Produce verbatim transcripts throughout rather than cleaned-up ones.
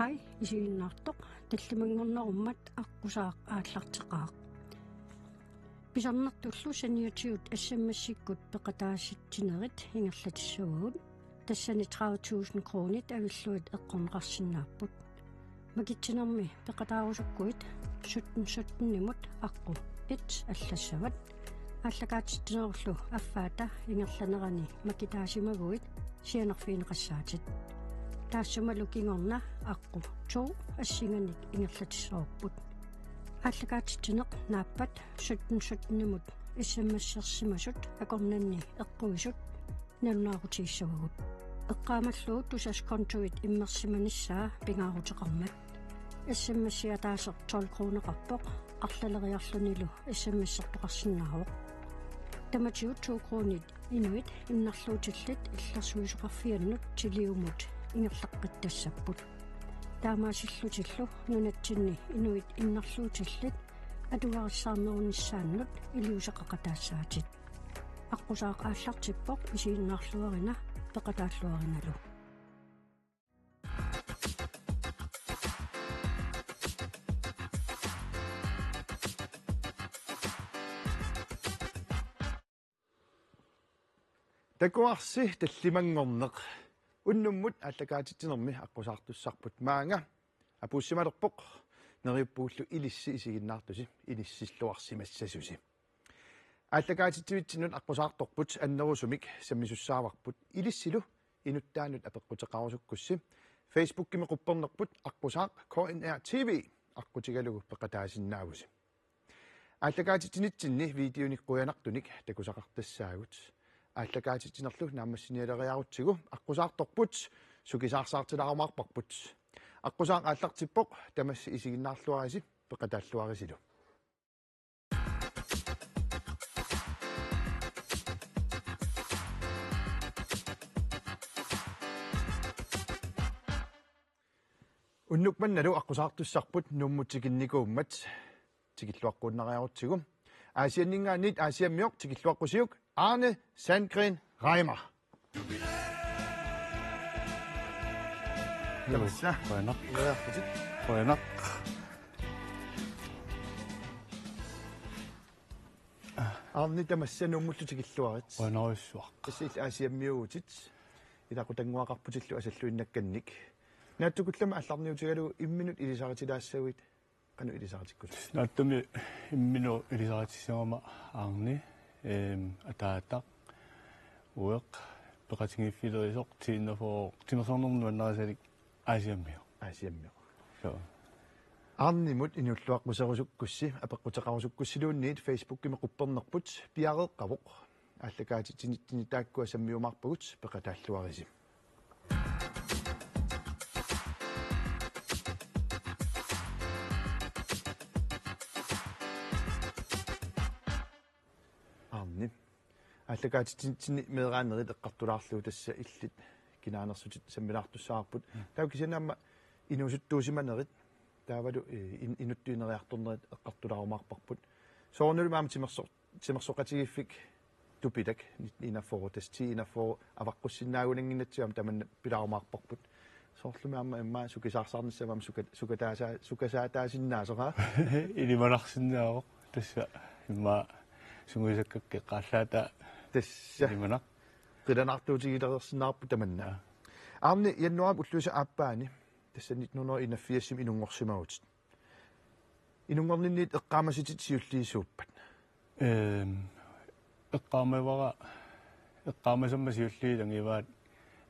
Hej, isiginnaartoq, tallimanngornerummat aqqusaaq aallarteqaaq. Pisarnertullu saniatigut S M S-ikkut peqataasitsinerit ingerlatissavagut. Tassani tredive tusind kronit avillugit eqqorneqarsinnaapput. Makitsinermi peqataarusukkuit sytten sytten-imut aqqut et allassavat. Aallakaatitsinerullu affaata ingerlanerani makitaasimaguit sianerfigineqassaatit. Taassumalu kingorna aqqut to assinganik ingerlatissavarput. Aallakaatitsineq naappat sytten sytten-imut S M S-ersimasut akornanni eqquisut nalunaarutigissavagut. Eqqaamallugu tusas kontuit immersimanissaa pingaaruteqarmat. S M S-i ataaseq tolv kroneqarpoq, arlaleriarlunilu S M S-ertoqarsinnaavoq. Tamatigut to kronit inuit innarluutillit illersuisoqarfiannut tiliumut ingerlaqqittassapput. Taamaasillutillu nunatsinni inuit innarluutillit atugarissaarnerunissaannut iliuuseqaqataassaatit. Aqqusaaq aallartippoq, isiginnaarluarina peqataalluarinalu. Takuarsi tallimanngorneq. Unnummut aallakaatitsinermi aqqusaartussarput maanga. Apuussimalerpoq, neriuppugullu ilissi isiginnaartusi inissilluarsimassasusi. Aallakaatitsivitsinnut aqqusaartorput annerusumik sammisussaavarput, ilissilu inuttaanut apeqquteqarusukkussi. Facebookimi quppernerput aqqusaaq K N R T V aqqutigalugu peqataasinnaavusi. Aallakaatitsinitsinni videonik qujanartunik takusaqartassaagut. Aallakaatitsinerlu naammassinialeriarutsigu aqqusaartorput, sukisaarsaartilaarumaarparput. Aqqusaaq aallartippoq, tamassi isiginnaarluarisi peqataalluarisilu. Unnuk mannalu aqqusaartussarput Nuummut tikinnikuummat tikilluaqquunnariarutsigu. Aasianninngaanniit Aasiammioq tikilluaqqusiuk Arne Sandgreen Reimer. Joo, tamassa. Qujanaq. Qujanarputit. Qujanaq. Arne, tamassa Nuummullu tikilluarit. Qujanarsuaq. Tassa illit Aasiammiuuvutit. Ilaqutannguaqarputillu asalluinnakkannik. Naatsukullammik aallarniutigalugu imminut ilisaritilaassaguit. Qanoq ilisaritikkusutit? Naatsumik imminut ilisaritissimagamik Arne, ehm, ataataq, ueq, peqatigiiffilerisoq, tiinnafooq, timersornermut nuannarisalik Aasiammioq. Aasiammioq. Joo. Arnemut inuulluaqquserusukkussi, apeqquteqarusukkussiluunniit Facebookimi quppernerput piareeqqavoq. Aallakaatitsinitsinni taakkua sammiumaarpagut peqataalluarisi. Arne. Aallakaatitsinitsinni meeraanerit eqqartulaarlugu tassa illit kinaanersutit sammilaartussavarput. Mm. Taava kisianni aamma inuusuttuusimanerit taavalu, eh, in-, inuttuineriartornerit eqqartulaarumaarparput. Soorunalumi aamma timerso-, timersoqatigiiffik Tupilak nitten enogfyrre, tassa ti enogfyrre avaqqussinnaannginnatsigit aamma tamanna pilaarumaarparput. Soorlumi aamma immaqa sukisaarsaarnissamut aamma suka-, sukataasa-, sukasaataasinnaasoq, aa? Ilimanarsinnaavoq. Tassa immaqa sungiusakkakkit eqqaallaataa. Tassa. Ilimanaq. Qilanaartuutigilersinnaavarput tamanna. Aa. Arne, januaarip ulluisa aappaani, tassa nitten hundrede og enogfirs-imi inunngorsimavutit. Inunngorninniit eqqaamasatit siulliit suuppat? Ehm, eqqaamavara, eqqaamasammat siulliit ilagivaat,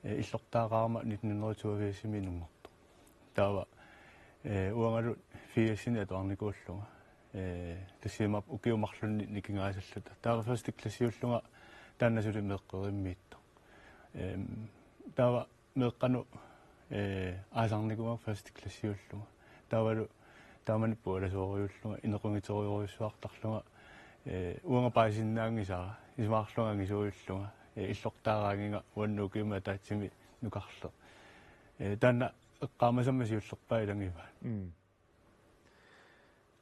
eh, illortaaqarama nitten hundrede toogfirs-imi inunngortoq. Taava, eh, uangalu firsinik atuarnikuullunga. Eh, tassa imaappoq ukiut marlunnik nikingaasalluta. Taava første klassiullunga taanna suli meeqqerimmiittoq. Ehm, taava meeqqanut, eh, aasarnikuugama første klassiullunga. Taavalu taamaniippoq alasoorujuullunga, inequnngitsorujussuartarlunga, eh, uanga paasinnaanngisara, isumaqarlunga angisuujullunga, eh, illortaaraannginga uannut ukiumit ataatsimik nukarleq. Eh, taanna eqqaamasammat siullerpaaq ilagivaat. Mm.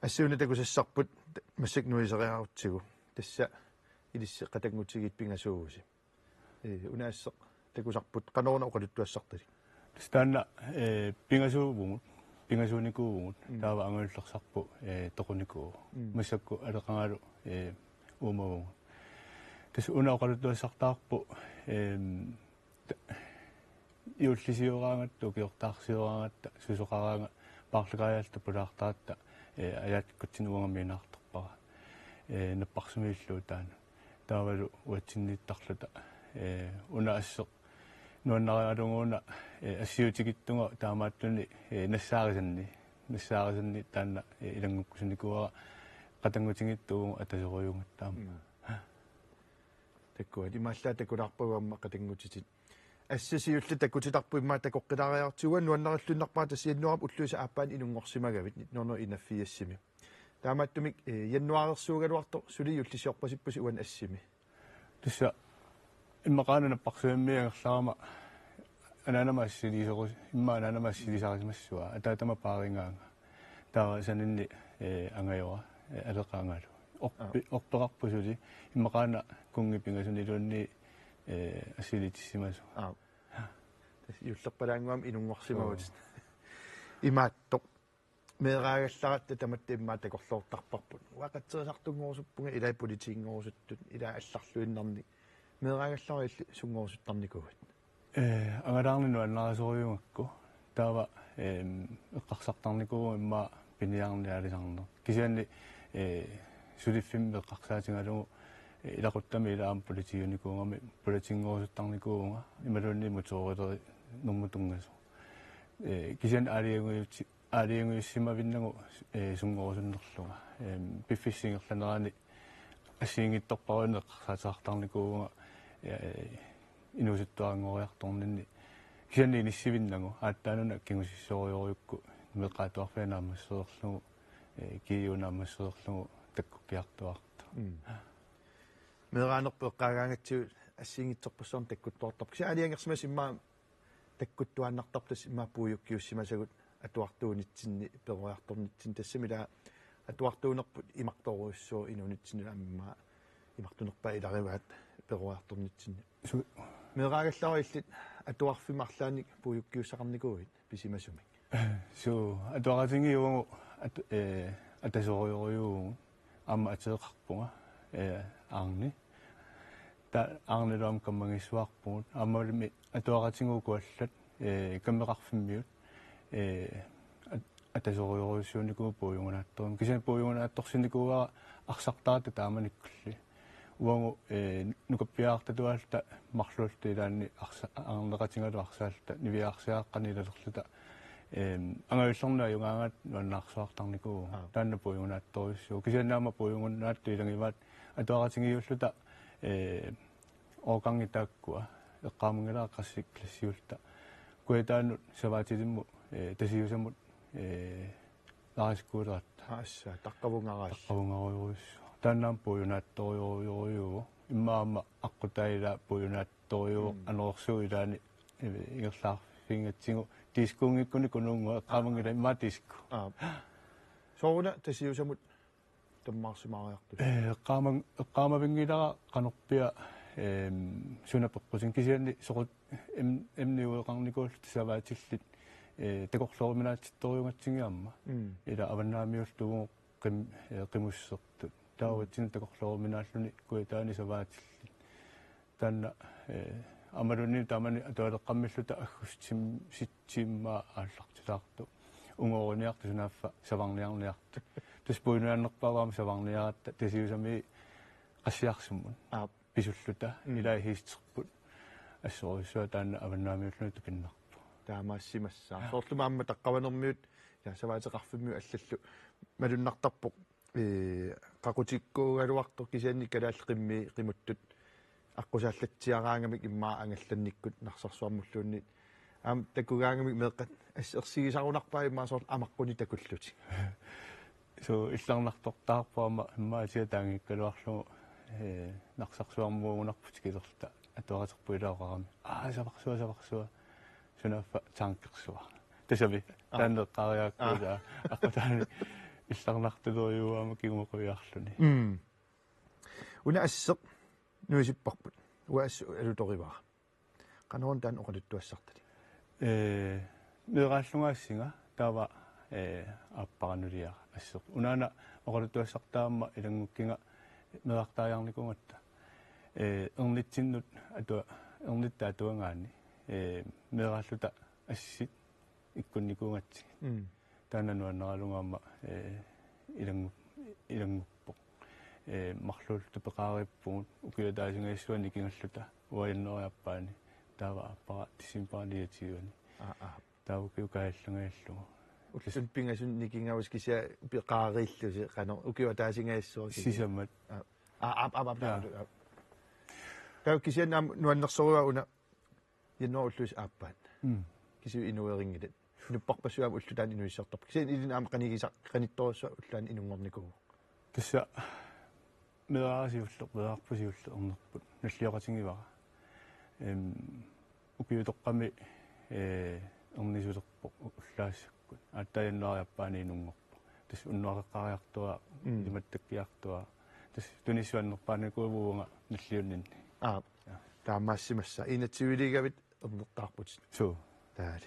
Assi una takusassarput massakkut nuiseriarutsigu. Tassa ilissi qatanngutigiit pingasuuvusi. Ee, una asseq takusarput, qanoruna oqaluttuassartalik? Taanna, eh, pingasuuvugut, pingasuunikuuvugut, mm, taava angajullersarput, eh, toqunikuuvoq. Mm. Massakkut aleqangalu, eh, uumavugut. Tassa una oqaluttuassartaarpoq, ehm, ta-, juullisioraangatta, ukiortaarsioraangatta, susoqaraangat, paarlakaajalta pulaartaratta, eh, ajaakkutsinnut uangami inaartorpara. Eh, napparsimillugu taanna. Taavalu uatsinniittarluta, eh, una asseq nuannarigalugu una, eh, assiutikittunga taamaattuni, eh, nassaarisanni. Nassaarisanni taanna, eh, ilanngukkusunikuuara qatanngutigiittuuvugut atasorujugatta aamma. Mm. Takuat, imaallaat takulaarpagut aamma qatanngutitit. Assut siulleq takutitarput immaqa takoqqilaariartigu, nuannarilluinnarpara tassa januaarip ulluisa aappaani inunngorsimagavit nitten hundrede og enogfirsimi. Taamaattumik, eh, januaarersuugaluartoq suli juullisiorpasippusi uani assimi. Tassa immaqaana napparsimmiit angerlarama anaanama assiliisoris-, immaqa anaanama assiliisarisimassavara, ataatama paarigaanga. Taava saninni, eh, angajora, eh, aleqangalu. Orpi-, Aap. Orpeqarpoq suli, immaqaana kunngip pingasuniluunniit, eh, assiliitissimasoq. Aap. Tassa juullerpalaannguamik inunngorsimavutit. Oo. Imaattoq. Meeraagallaratta tamatta immaqa takorloortarparput. Uanga qatserisartunngorusuppunga, ilai politiinngorusuttunut, ilai allarluinnarnik. Meeraagallaralli sunngorusuttarnikuuit? Eh, angalaarneq nuannarisorujugakku. Taava, ehm, eqqarsartarnikuuvugut immaqa piniarneq aalisarneq. Kisianni, eh, suliffimmi eqqarsaatigalugu, eh, ilaquttami ilaa aamma politiiunikuugami, politiinngorusuttarnikuuvunga, imaluunniit motoorilerunermut tunngasoq. Eh, kisianni aalajangiusi-, aalajangiussimavinnagu, eh, sunngorusunnerlunga. Ehm, piffissap ingerlanerani assigiinngitsorpassuarnik eqqarsaateqartarnikuuvunga, eh, inuusuttuaranngoriartorninni. Kisianni inissivinnagu, aatsaannguaq kingusissorujorujukku, meeqqat atuarfiat naammassereerlugit, eh, G U naammassereerlugit takkukkiartuaartoq. Mm. Meeraanerput eqqaagaangatsigu assigiinngitsorpassuarnik takkuttuartarpoq. Kisianni aalajangersimasoq immaqa takkuttuaannartarpoq tassa immaqa puigukkiussimasagut atuartuunitsinni peroriartornitsinni, tassami ilaa atuartuunerput imartorujussuuvoq inuunitsinni aamma immaqa imartunerpaat ilarivaat peroriartornitsinni. Su- Meeraagallarallit atuarfimmi arlaannik puigukkiussaqarnikuuit pisimasumik? Suu, atuaqatigiit uagut at-, eh, atasorujorujuuvugut. Aamma ateqarpunga, eh, Arne. Ta-, Arnelu aamma kammagissuarpugut. Aammalumi atuaqatigiit uku allat, eh, Kammeqarfimmiut, eh, at-, atasorujorujussuunikuuvugut puiujunaattorum. Kisianni puiujunaattorsinnikuuara arsartaratta taamanikkulli. Uagut, eh, nukappiarartatuaalluta marluulluta ilaanni arsa-, arneqatigaluta arsaalluta niviarsiaqqani ilalerluta, eh, angajullerneq ajugaangatta nuannaarsuartarnikuuvugut. Aap. Taanna puiujunaattorujussuuvoq. Kisianni aamma puiujunaattoq ilagivaat atuaqatigiiulluta, eh, årgangit taakkua eqqaamanngilara qassit klassiulluta. Kujataanut savaatilimmut, eh, Tasiusamut, eh, Laariskuuleratta. Assa, taqqavungaraalluta. Taqqavungarujorujussuaq. Taanna aamma puiujunaattorujorujussuuvoq. Immaqa aamma aqqutaa ilaa puiujunaattorujuuvoq. Mm. Anorersuut ilaanni, eh, ingerlaarfigigatsigu. Diskounngikkunik kununnguaq eqqaamanngilanga immaqa disko. Aap. Sooruna Tasiusamut tammaarsimaariartusi? Eh, eqqaaman-, eqqaamavanngilara qanorpiaq, ehm, suna peqqutinik, kisianni soqut em-, emniueqarnikuulluta savaatillit, eh, takorlooruminaatsittorujugatsigu aamma. Mm. Ilaa avannaamiulluta uagut qim-, eh, qimussertut. Taava Mm. uatsinnut takorlooruminaalluni Kujataani savaatillit. Taanna, eh, aammaluunniit taamani atualeqqammilluta aggustimi sitsimma aallartilaartoq. Ungooriniartoq sunaaffa savarniarniartoq. Tassa puiujunaannerpaavoq aamma savarniaratta Tasiusami qassiarsummut. Aap. Pisulluta, mm, ilaa hiisterput. Assorujussuaq taanna avannaamiulluni tupinnarpoq. Taamaassimassaaq. Soorlumi aamma taqqavanermiut, ja, savaateqarfimmiut allallu malunnartarpoq. Ee, qaqutikkuugaluartoq kisianni kalaallit qimmii qimuttut aqqusaallatsiaraangamik immaqa angallannikkut Narsarsuarmulluunniit. Aamma takugaangamik meeqqat as-, ersigisarunarpaat immaqa soorlu amaqqunik takullutik. Suu, illarnartortaarpoq aamma immaqa atia taanngikkaluarlugu, ee, Narsarsuarmuugunarpoq tikilerluta atuaqaterput ilaa oqarami: Aa, savarsua, savarsua. Sunaaffa tankersuaq. Tassami, aa, taanna eqqaariarakku, aa, ilaa, aqqutaani illarnartorujussuuvoq aamma kinguaqiviarluni. Mm. Una asseq nuisipparput. Uanga assut alutorivara. Qanoruna taanna oqaluttuassartalik? Ee, meeraallunga assinga taava, ee, aappara nuliara asseq. Unaana oqaluttuassartaa aamma ilanngukkiga meerartaariarnikuugatta. Ee, ernitsinnut atua-, ernitta atuagaanni, ee, meeraalluta assit ikkunnikuugatsigit. Mm. Taanna nuanneralugu aamma, ee, ilanngu-, ilannguppoq. Ee, marluulluta peqareerpugut ukiup ataasingaassuani nikingalluta uanga januaarip aappaani taava aappara decembarip niogtyveani. Aa, aa. Taava ukiup kaajallangajallunga. Ullut pingasut nikingavasi kisianni peqareerlusi qanoq ukiup ataasingaassuani. Sisamat. Aa, aa, aap, aap, aap, Jaa. Aap. Taava kisianni aamma nuannersorivara una januaarip ulluisa aappaat. Mm. Kisianni inuerinngilat. Nupparpassuit aamma ulloq taanna inuussutissarput. Kisianni ilinnut aamma qanigisar-, qanittorujussuaq ulloq taanna inunngornikuuvoq. Tassa meeraaseq siulleq, meerarput siulleq ernerput nallioqatigivara. Em, ukiutoqqami, ee, ernisulerpoq u-, ullaassakkut. Aatsaat januaarip aappaani inunngorpoq. Tassa unnuaqeqqaariartuaa, Mm. ilimattakkiartuaa. Tassa tunissut annerpaanikuuvugut uanga nalliunninni. Aap. Ja. Taamaassimassaaq. Enogtyveliigavit ernertaarputit. Suu. Taali.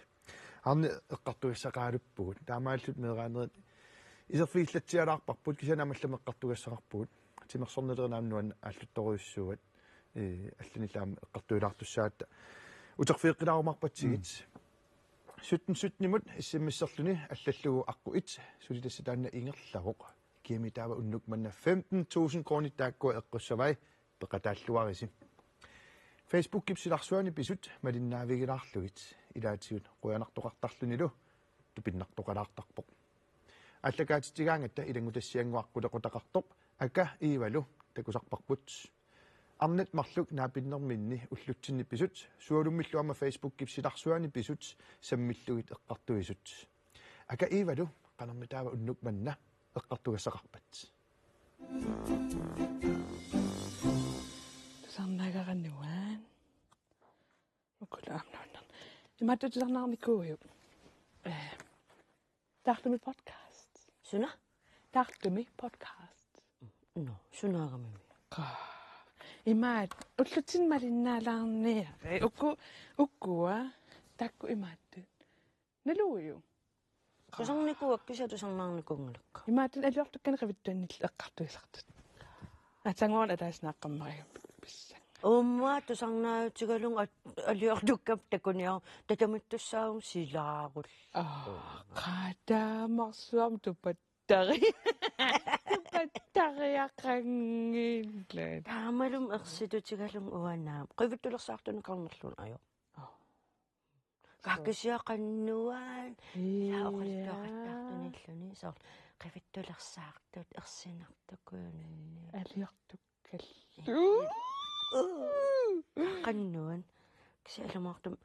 Arnat eqqartugassaqaaluppugut. Taamaalilluta meeraanerit iserfigilatsialaarparput kisianni aamma allamik eqqartugassaqarpugut. Timersornalerineq aamma nuanneq aalluttorujussuuvoq. Ee, allanillu aamma eqqartuilaartussaagatta. Uterfigeqqilaarumaarpatsigit. Mm. Sytten sytten-imut S M S-erluni allallugu aqqut et, suli tassa taanna ingerlavoq. Kiami taava unnuk manna femten tusind kroner taakkua eqqussavai, peqataalluarisi. Facebookip silarsuani pisut malinnaavigilaarlugit, ilaatigut qujanartoqartarlunilu tupinnartoqalaartarpoq. Aallakaatitsigaangatta ilanngutassiannguaq qulequtaqartoq Aka Iivalu takusarparput. Arnat marluk naapinnerminni ullutsinni pisut, sualummillu aamma Facebookip silarsuani pisut sammillugit eqqartuisut. Aka Iivalu, qanormi taava unnuk manna eqqartugassaqarpat? Tusarnaagara nuan. Ukula aamma nuannerpoq. Imaattoq tusarnaarnikuuiuk. Ee, Taartumi podcast. Suna? Taartumi podcast. Nå, sunaagamimi. Qaa. Imaat, ullutsinni malinnaalaarniaruk. Uku, ukua, taakku imaattut. Naluuiuk? Tusarnikuuakka, kisianni tusarnaarnikuunngilara. Imaattunik aliortukkanik qivittuanillu eqqartuisartut. Aatsaannguaq ataaseq naaqqammarigami pissanga. Uumma tusarnaarutigalugu at-, aliortukkat takuniaruk tatamittussaagutta silaarullugu. Aa, qaa taamarsuarmi tupattari-, tupattariaqanngillat. Taamalu ersitutigalugu uanga aamma. Qivittulersaartunik karnerlun ajo. Aa. Kisianni qanoq nuan. Ii. Ilaa oqaluttuaqattaartunilluni soorlu qivittulersaartut ersinartukuunni. Aliortukkallu. Uu. Qanoq nuan. Kisianni ilumoortumik.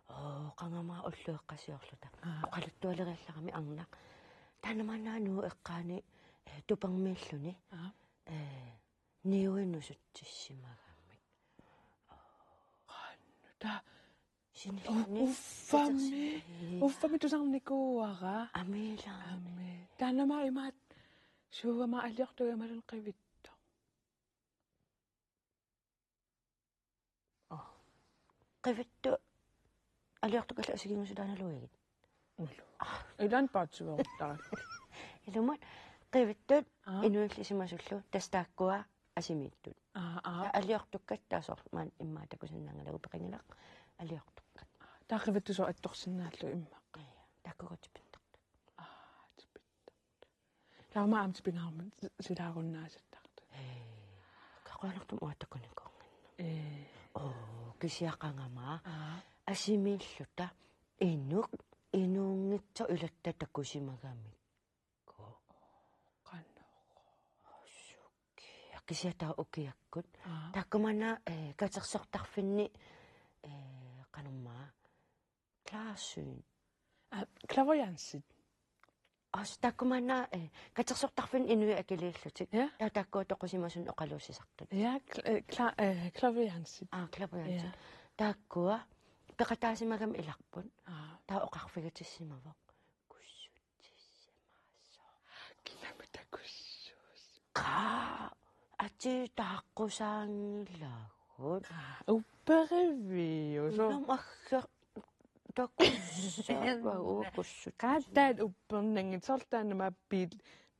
Oo, qangamaat ullueqqasiorluta. Aa. Oqaluttualeriallarami arnaq. Taanna maanna Nuup eqqaani, eh, tupermiilluni. Aa. Eh, niuinusutsissimagamik. Qanoq. Taa Sinilluni. U-, uffami, uffami tusarnikuuara. Amiilaami. Ami. Taanna aamma imaat suugama aliortugalugu qivittoq. Oh. Qivittoq aliortukkallu assigiinngitsut taannaluigit. Ullu. Aa. Ilan paatsueruttarakku. Ilumut qivittut Aa. Inuillu isumasullu tassa taakkua asimiittut. Aa, aa. Taava aliortukkat taava soorlu maani immaqa takusinnaanngilagut peqanngilaq aliortukkat. Taava qivittusoq attorsinnaallugu immaqa. Ija, taakkua tipittartut. Aa, tipittartut. Taava aamma tipingaarmat si-, silaarunnaasattartut. Ee, kaquanartum uattakunikuunngannut. Ee. Oo, kisianni qangamaat. Aa. Asimiilluta inuk, inuunngitsoq ilatta takusimagamik. Ko. Qanoq. Suki. Kisianni taava ukiakkut. Aa. Taakku maanna, eh, katersortarfinni, eh, qanormaa. Klarsyn. Aa, klaverjansit. Også taakku maanna, eh, katersortarfinni inuit akiliillutik. Ja. Taava taakkua toqusimasunnik oqaluussisartut. Ja, kl-, eh, kla-, eh, klaverjansit. Aa, klaverjansit. Ja. Taakkua peqataasimagamik ilarput. Aa. Taava oqarfigitissimavoq. Kussutsissimasoq. Kinami takussuusi. Qaa, atii taaqqusaanngilagut. Qaa, upperiviusoq. Ilumut agger-, Takussaava uakussut. Qaataat uppernanngit sortaanama bil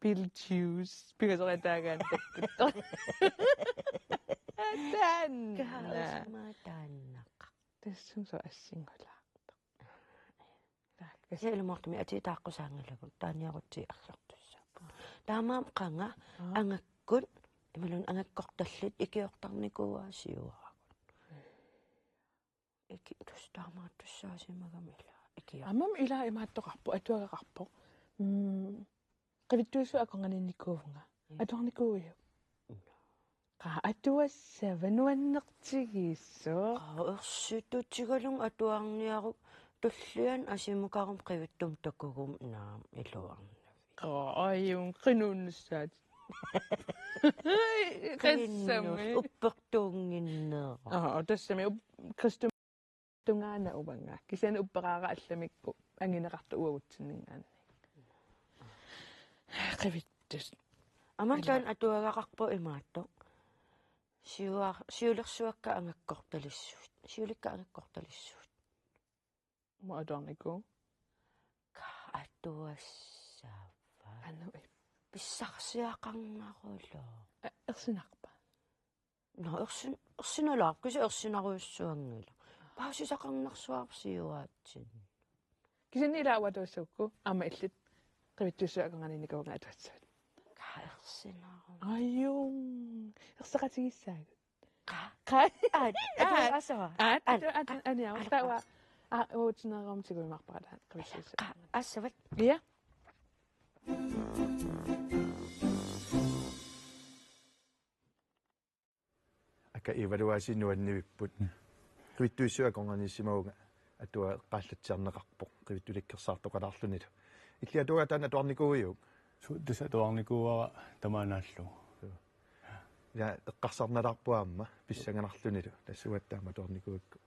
bil juice. Pigasorataagaannakkut. Taanna. Kaasma taannaqa. Tassum so assinngulaartoq. Taakkas. Ilumortumi ati taaqqusaanngalagut taaniarutsi arlartussaappoq. Taamaam qanga Aa. Angakkut imaluunniit angakkortallit ikiortarnikuuaa siuaragut. Iki tus taamaattussaasimagami ila. Ikior. Aamma ila imaattoqarpoq, atuagaqarpoq. Mm. Qivittuissuaq akornanniinnikuuvunga. Mm. Atuarnikuuiuk? Mm. Qaa atuassava nuannertigisoq. Qaa ersitutigalugu atuarniaruk tulliani asimukaruma qivittumut takuguma naamik iluarnavik. Qaa ajun qinuunnissaat. Qassami. Qinnus uppertuunnginneeraq. Aa, tassami up-, Kristum tungaana uanga. Kisianni upperaara allamikku angineqartoq uagutsinninngaanniit. Qivittus. Aamma taanna atuagaqarpoq imaattoq. Siua-, siulersuakka angakkortalissuit. Siulikka angakkortalissuit. Uanga atuarnikuuvunga. Qaa atuassava. Anu ip. Pissarsiaqarnarulooq. A-, ersinarpa? Nå, ersin-, ersinalaarpoq, kisianni ersinarujussuanngilaq. Paasisaqarnersuarput siuaatsinni. Kisianni ila uanga atuassagukku, aamma illit qivittuissuaq akornanniinnikuuvunga atuassavit. Qaa ersinaru. Ajung. Erseqatigissaagut. Qaa. Qaa. Aat. Atu-, Aat. Assava. Aat. Aat. Atu-, atu-, aniaruk. Aluqa. Taava. Aa, uatsineerummik tiguimaarpara taanna qivittuissuaq. Qaa. Assava. Ja. Aka evaluasi nuannivipput. Mm. Qivittuissuaq akornanniissimavunga atua eqqaallatsiarneqarpoq. Qivittulikkersaartoqalaarlunilu. Illit atuagaq taanna atuarnikuuiuk? Su-, tassa atuarnikuuara tamaat naallugu. Suu. Ja eqqarsarnalaarpoq aamma pissanganarlunilu. Tassa uagut taama atuarnikuuakku.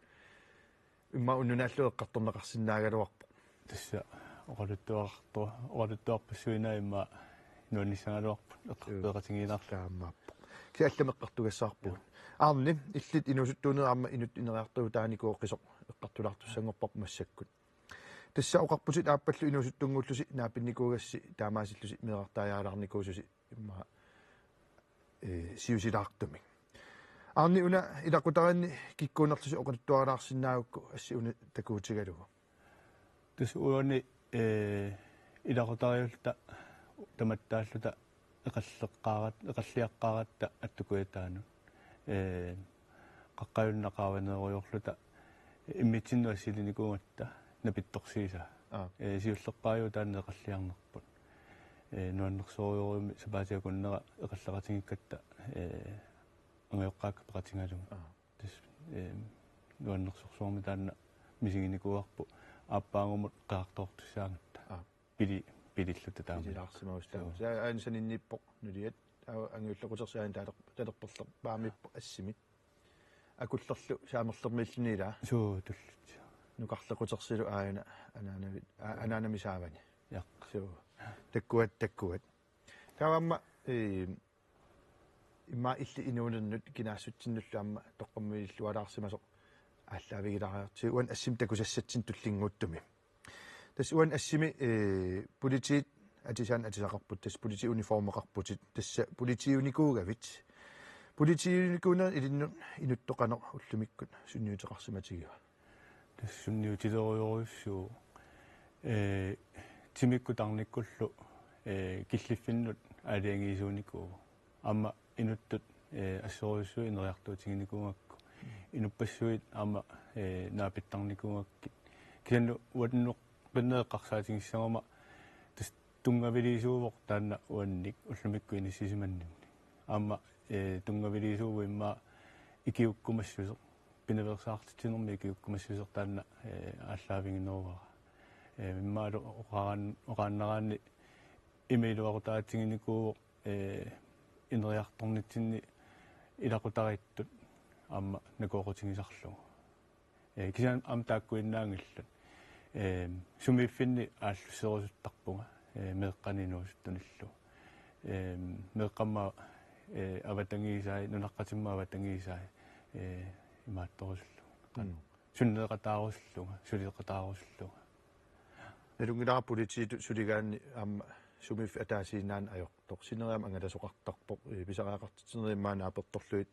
Immaqa unnunaalluni eqqartorneqarsinnaagaluarpoq. Tassa oqaluttuartu-, oqaluttuarpassuit immaqa nuannissagaluarput eqqartoqatigiinnarlugu. Taamaappoq. Kisianni allamik eqqartugassaarpugut. Arni, illit inuusuttuunerit aamma inuttut ineriartuutaanikuuvoq, qisoq eqqartulaartussanngorparput massakkut. Tassa oqarputit aappallu inuusuttunnguullusi naapinnikuugassi taamaasillusi meerartaajalaarnikuususi immaqa, ee, siusilaartumik. Arni, una ilaqutariinni kikkuunerlusi oqaluttuarilaarsinnaagukku assi una takuutigalugu. Tassa uani, ee, ilaqutariinnarluta tamattaalluta eqalleqqaarat-, eqalliaqqaaratta attukujataanut. Ee, qaqqajunnaarnerujoorluta immitsinnut assilinikuugatta napittorsiisaa. Aa. Ee, siulleqqaajuvoq taanna eqalliarnerput. Ee, nuannersorujussuarmik sapaatip akunnera eqalleqatigiikkatta, ee, angajoqqaakka peqatigalugit. Aa. Tassa, ee, nuannersorsuarmik taanna misiginikuuarput aappaagumut qeqartoortussaagatta. Aa. Pili-, pililluta taama. Pililaarsimagussi taama. Suu. Sa-, aana saninniippoq nuliat, aa, angajulleq qutersi aana taler-, talerperlerpaamiippoq assimit. Akullerlu saamerlermiilluni ilaa. Suu, tullut. Nukarleq qutersilu aajuna anaanavit, aa, anaanami saavani. Jaa. Suu. Takkuat, takkuat. Taava aamma, ee, immaqa illit inuunernut kinaassutsinnullu aamma toqqammiillualaarsimasoq aallaavigilaariartigu uani assimi takusassatsinni tullinnguuttumi. Tassa uani assimi, ee, politiit atisaannik atisaqarput, tassa politiuniformeqarputit, tassa politiunikuugavit. Politiunikuunerit ilinnut inuttut qanoq ullumikkut sunniuteqarsimatigiva? Tassa sunniutilerujorujussuuvoq, ee, timikkut tarnikkullu, ee, killiffinnut aalajangiisuunikuuvoq. Aamma inuttut, ee, assorujussuit ineriartuutiginikuugakku. Inuppassuit aamma, ee, naapittarnikuugakkit. Kisianni uannut qinneq eqqarsaatigissaguma tassa tunngaviliisuuvoq taanna uannik ullumikkut inissisimanninni. Aamma, ee, tunngaviliisuuvoq immaqa ikiukkumassuseq. Pinaveersaartitsinermi ikiukkumassuseq taanna, ee, aallaavigineruara. Ee, immaqalu oqaraan-, oqaannaraanni ima iluaqutaatiginikuuvoq, ee, ineriartornitsinni ilaqutariittut aamma nakooqutigisarlugu. Ee, kisianni aamma taakkuinnaanngillat. Ee, sumiiffinni aallusserusuttarpunga, ee, meeqqani inuusuttunillu. Ee, meeqqamma, ee, avatangiisai, nunaqqatimma avatangiisai, ee, imaattorusullugu. Mm. sunneeqataarusullunga, suleqataarusullunga. Nalunngilara politiitut suligaanni aamma sumiiffik ataasiinnaanneq ajortoq. Sineriammi angalasoqartarpoq, ee, pisariaqartitsinerit immaqa naapertorlugit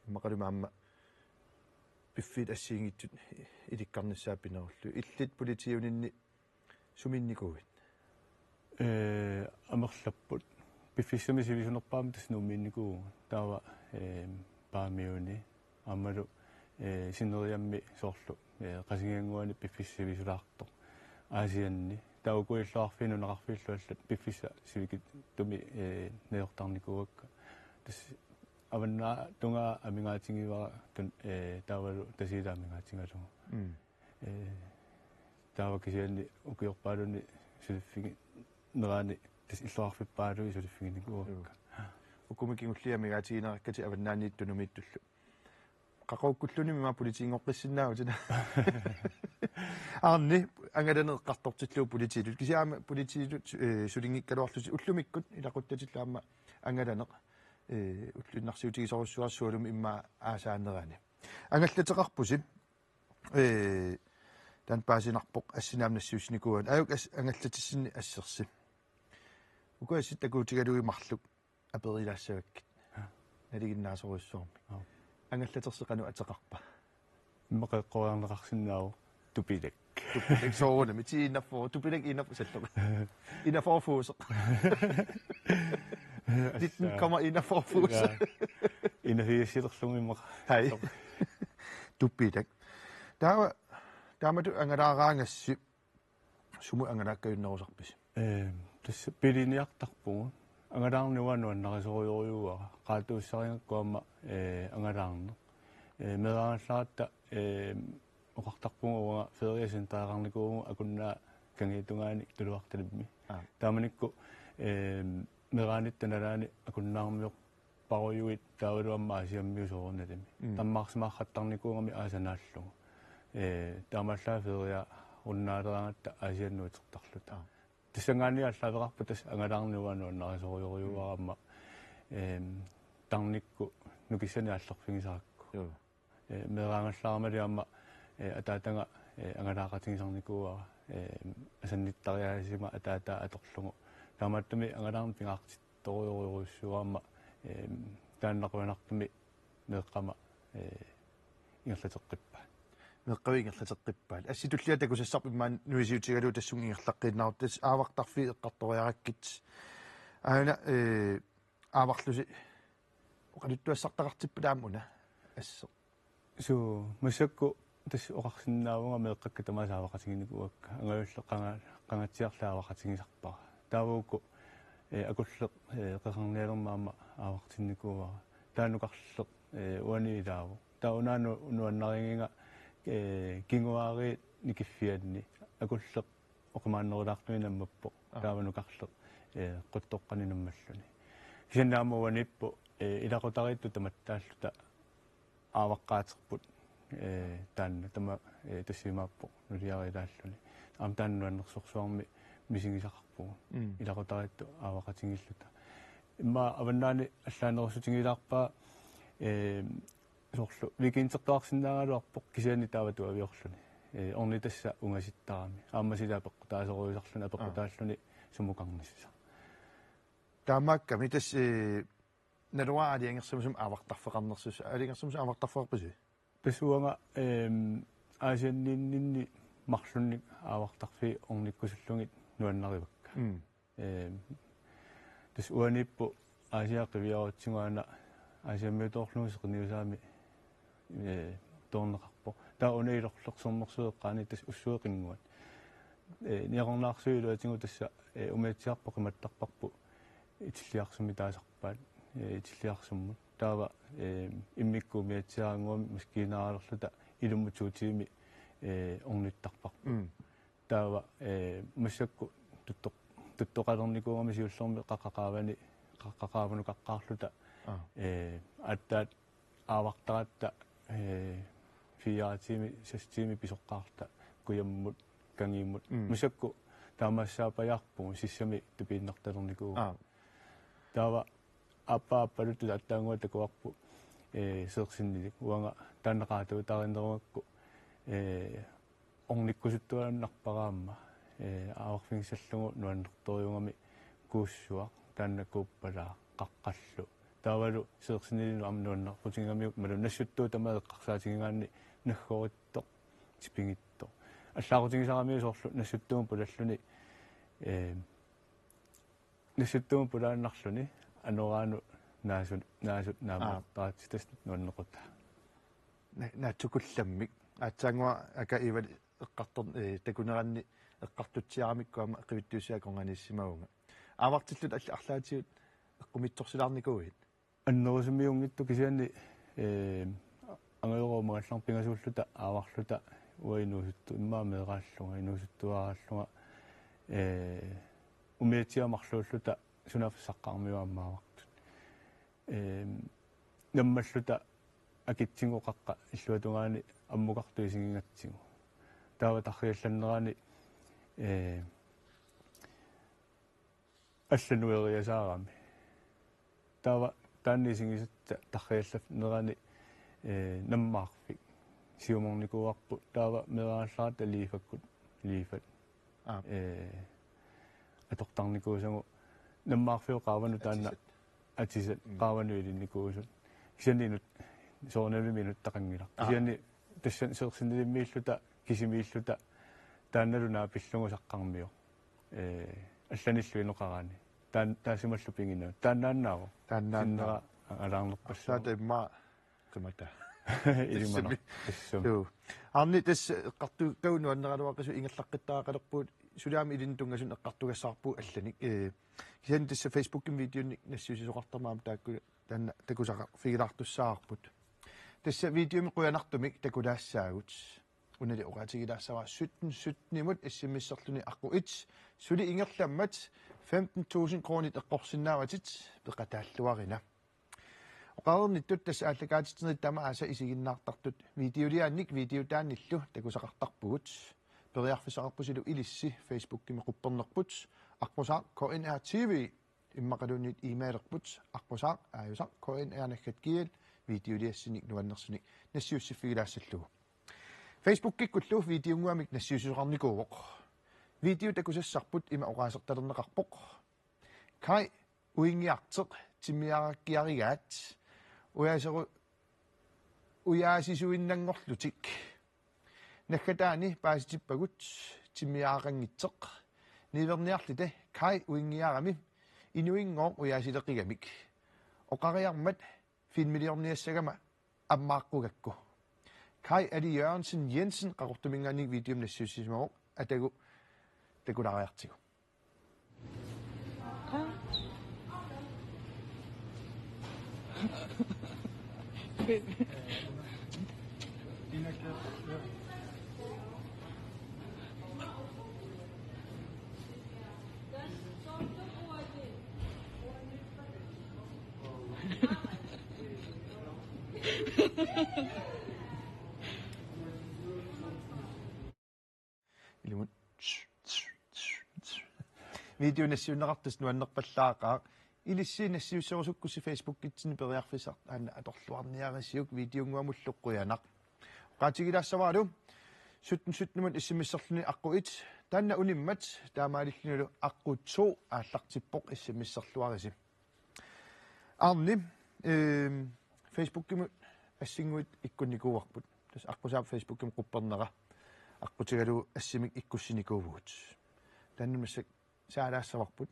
immaqalumi aamma piffiit assigiinngitsut ilikkarnissaat pinerullugit. Illit politiiuninni sumiinnikuuit? Ee, amerlapput. Piffissami sivisunerpaamik tassa Nuummiinnikuuvugut. Taava, ee, Paamiuni. Aammalu, ee, sineriammi soorlu, ee, Qasigiannguani piffissaq sivisulaartoq. Aasianni. Taava ukua illoqarfiit nunaqarfiillu allat piffissaq sivikitsumik, ee, najortarnikuuakka. Tassa Avannaata tungaa amigaatigivara tun-, ee, taavalu Tasiilaq amigaatigalugu. Mm. Ee, taava kisianni ukiorpaalunni suliffiginerani tassa illoqarfippaalunni suliffiginikuuakka. Joo. Ukumi kingulliit amigaatiginerakkatit Avannaaniittut Tunumiittullu. Qaqugukkulluunniimmi politiinngoqqissinnaavutit. Aamma angalaneq eqqartortillugu politiitut. Kisianni aamma politiitut, ee, sulinngikkaluarlutit ullumikkut ilaquttatillu aamma angalaneq, ee, ulluinnarsiutigisorujussuuarsi sualummik immaqa aasaanerani. Angallateqarpusi. Ee, taanna paasinarpoq assinnik aamma nassiussinikuuaat. Aajuku as-, angallatissinni assersi. Uku assit takuutigalugit marluk aperilaassavakkit. Aa. Nalinginnaasorujussuarmik. Aa. Angallatersi qanoq ateqarpa? Immaqa eqqoriarneqarsinnaavoq Tupilak. Tupilak soorunami ti enogfyrre, Tupilak enogfyrre salloq. Enogfyrre fuuseq. Nitten komma enogfyrre fuuseq. Ja. Enogfirsilerlugu immaqa. Hai. Tupilak. Taava, taamatut angalaaraangassi sumut angalaakkajunnerusarpisi? Ee, tassa piliniartarpugut. Angalaarneq uanga nuannarisorujussuuara. Qaatuussarigakku aamma, ee, angalaarneq. Ee, meeraagallaratta, ee, oqartarpunga uanga feriacentereqarnikuuvugut Akunnaaq kangiatungaani Tuluartalimmi. Aa. Taamanikkut, ee, meeraanitta nalaani Akunnaarmior- parujuit taavalu aamma Aasiammiut soorunalimi. Mm. Tammaarsimaarrattarnikuugami aasaq naallugu. Ee, taamaallaat feria runnaaleraangatta Aasiannut utertarluta. Aa. Tassanngaanniit aallaaveqarpoq tassa angalaarneq uanga nuannarisorujussuuara aamma, eem, tarnikkut nukissanik aallerfigisarakku. Joo. Ee, meeraagallaramali aamma, ee, ataataga, ee, angalaaqatigisarnikuuara, ee, asannittariaaseq ataataa atorlugu. Taamaattumik angalaarneq pingaartittorujorujussuuara aamma, ee, taanna qujanartumik meeqqama, ee, ingerlateqqippaat. Meeqqavit ingerlateqqippaat. Assut tullia takusassarput immaqa nuisiutigalugu tassunga ingerlaqqiinnarutta, tassa aavartarfiit eqqartoriarakkit. Aana, ee, aavarlusi oqaluttuassartaqartippat aamma una asseq? Suu, massakkut tassa oqarsinnaavunga meeqqakka tamaasa aavaqatiginikuuakka. Angajulleq qanga-, qangatsiarli aavaqatigisarpara. Taava uku, ee, Akulleq, ee, qeqarnialermat aamma aavaqatinnikuuara. Taava nukarleq, ee, uani ilaavoq. Taava una nu-, nuannarigiga, ee, kinguaariit nikiffianni Akulleq oqimaannerulaartumik nammappoq. Aa. Taava nukarleq, ee, quttoqqani nammalluni. Kisianni aamma uaniippoq, ee, ilaqutariittut tamattaalluta aavaqqaaterput, ee, taanna tama, ee, tassa imaappoq nuliarilaalluni. Aamma taanna nuannersorsuarmik misigisaqarpugut. Mm. Ilaqutariittut aavaqatigiilluta. Immaqa Avannaani allaanerussutigilaarpaa, ee, soorlu weekendertuarsinnaagaluarpoq kisianni taava tuaviorluni. Ee, ornitassaq ungasittarami. Aamma sila apeqqutaasorujussuarluni apeqqutaalluni sumukarnissaq. Taamaakkami tassa, ee, naluara aalajangersimasumik aavartarfeqarnersusi. Aalajangersimasumik aavartarfeqarpisi? Tassa uanga, ehm, Aasianniinninni marlunnik aavartarfiit ornikkusullugit nuannarivakka. Mm. Ehm, tassa uaniippoq Aasiaat qiviarutsigu aana Aasiammiutoorlugu seqinniusaami, ee, toorneqarpoq. Taava una ilorleq Sermersuup eqqaani tassa ussueqinnguat. Ee, Niaqornaarsui iluatigut tassa, ee, umiatsiarput qimattarparput Itilliarsummi taasarpaat, ee, Itilliarsummut. Taava, ee, immikkut umiatsiarannguamik maskiinaalerluta ilummut to tiimi, ee, ornittarparput. Mm. Taava, ee, massakkut tuttoq-, tuttoqalernikuugami siullermi qaqqat qaavani, qaqqat qaavanut nukaqqaarluta, aa, ee, aatsaat aavartaratta, ee, fire tiimi, seks tiimi pisoqqaarluta kujammut, kangimmut. Mm. Massakkut taamaassaappajaarpugut sissami tupiinnartalernikuuvugut. Aa. Taava aappaa aappaluttoq taattaannguaq takuarput, ee, seersinnilik. Uanga taanna qaatuutarinerugakku, Ee, ornikkusuttuaannarpara aamma. Ee, aavarfigissallugu nuannertorujugami kuussuaq, taanna kuuppalaaq, qaqqallu. Taavalu seersinilinnut aamma nuannerpoq, tigamiuk malu nassuttuut tamaat eqqarsaatigigaanni naggorittoq, tipigittoq. Allaaqutigisaramiuk soorlu nassuttuumik pulalluni, ee, nassuttuumik pulaannarluni anoraanut naasut, naasut Aa. naammattaratsi, tassa nuannequtaa. Na-, naatsukullammik. Aatsaannguaq Aka Iiva eqqartor-, ee, takuneranni eqqartutsiaramikku aamma qivittuussiaq akornanniissimavunga. Aavartillutit alla-, arlaatigut eqqumiitsorsilaarnikuuit? Annerusumik ajunngitsoq, kisianni, ee, angajorumagallarpingasuulluta aavarluta uanga inuusuttu-, immaqa meeraallunga, inuusuttuaraallunga, ee, umiatsiaq marluulluta sunaaffa saqqarmiuaammaartut. Ee, nammalluta akitsingoqaqqa illuatungaani ammukartut isigigatsigu. Taava tarriallannerani, ee, allanut eriasaarami. Taava taanna isigisatta tarriallannerani, ee, nammaarfik siumornikuuarput, taava meeraallaratta liifakkut, liifat. Aap. Ee, atortarnikuusagut nammaarfiup qaavanut taanna Atisat. atisat Mm. qaavanut ilinnikuusut. Kisianni inut-, soorunalimi inuttaqanngilaq. Aap. Kisianni tassa seersinilimmilluta, kisimiilluta, taannalu naapillugu saqqarmioq. Ee, allanillu inoqaraanni. Taan-, taassimallu piginnarpoq. Taannaannaavoq. Taannaannaavoq. Sinnera alaarnerpassuaq. Saata immaqa qimata. Ilimana. Tassami. Tassami. Juu. Aamma tassa eqqartu-, taava nuanneraluaqisoq ingerlaqqittariaqalerpugut, suli aamma ilinnut tunngasunut eqqartugassaarpugut allanik. Ee, kisianni tassa Facebookimi videonik nassiussisoqartarmat aamma taakku taanna takusaqarfigilaartussaavarput. Tassa videomi qujanartumik takulaassaagut. Unali oqaatigilaassavara sytten sytten-imut S M S-erluni aqqut et, suli ingerlammat femten tusind kronit eqqorsinnaavatit, peqataalluarina. Oqareernittut tassa aallakaatitsinerit tamaasa isiginnaartartut videoliaannik videotaanillu takusaqartarpugut. Periarfissaqarpusilu ilissi Facebookimi quppernerput, aqqusaaq K N R T V, immaqaluunniit e-mailerput, aqqusaaq aajusaq K N R naggat G L, videoliassinnik nuannersunik nassiussiffigilaassallugu. Facebookikkullu videonnguamik nassiussisoqarnikuuvoq. Video takusassarput ima oqaasertalerneqarpoq: Kaj uinngiarteq timmiarakkiarigaat, ujaaseru-, ujaasisuinnanngorlutik. Naggataani paasitippagut timmiaraqanngitsoq. Niuerniarluta Kaj uinngiarami inuinngooq ujaasileqigamik. Oqariarmat filmiliorniassagama ammaaqqugakku. Kaj Ali Jørgensen Jensen Qaqortuminngaanniit videomik nassiussisimavoq, atagu takulaariartigu. Ilumut. Video nassiunneqartussaq nuannerpallaaqaaq. Ilissi nassiusserusukkussi Facebookitsinni periarfissaq taanna atorluarniarisiuk, videonnguamullu qujanaq. Oqaatigilaassavaralu sytten sytten-imut S M S-erluni aqqut et, taanna unimmat taamaalillunilu aqqut to aallartippoq S M S-erluarisi. Aamma, ehm, Facebookimi assinnguit ikkunnikuuarput. Tassa aqqusaap Facebookimi quppernera aqqutigalugu assimik ikkussinikuuvugut. Taanna massakkut saalaassavarput.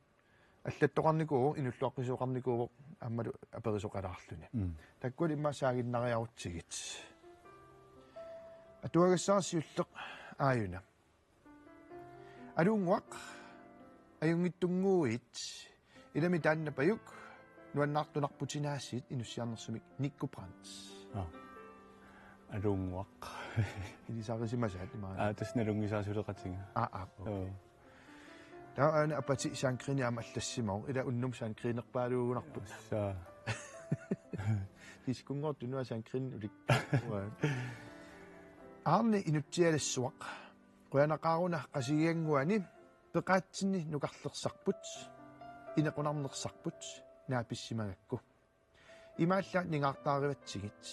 Allattoqarnikuuvoq, inuulluaqqisooqarnikuuvoq, aammalu aperisoqalaarluni. Mm. Taakkualu immaqa saaginnariarutsigit. Atuagassara siulleq aajuna. Aluunnguaq, ajunngitsunnguit, ilami taanna pajuk, nuannaartunarputinaasiit, inussiarnersumik Nico Brandt. Aa. Aluunnguaq. Ilisarisimasaat imaana. Aa, tassa nalunngisaat suleqatiga. Aa, aa, okay. Joo. Taava aana apati sandcreme aamma allassimavoq, ila unnuk sandcremerpaaluugunarput. Tassa. Diskonngortunua sandcreme ulik. Aarni inutsialassuaq. Qujanaqaaruna Qasigiannguani peqaatsinni nukarlersarput, inequnarnersarput, naapissimagakku. Imaallaat ningaartaarivatsigit.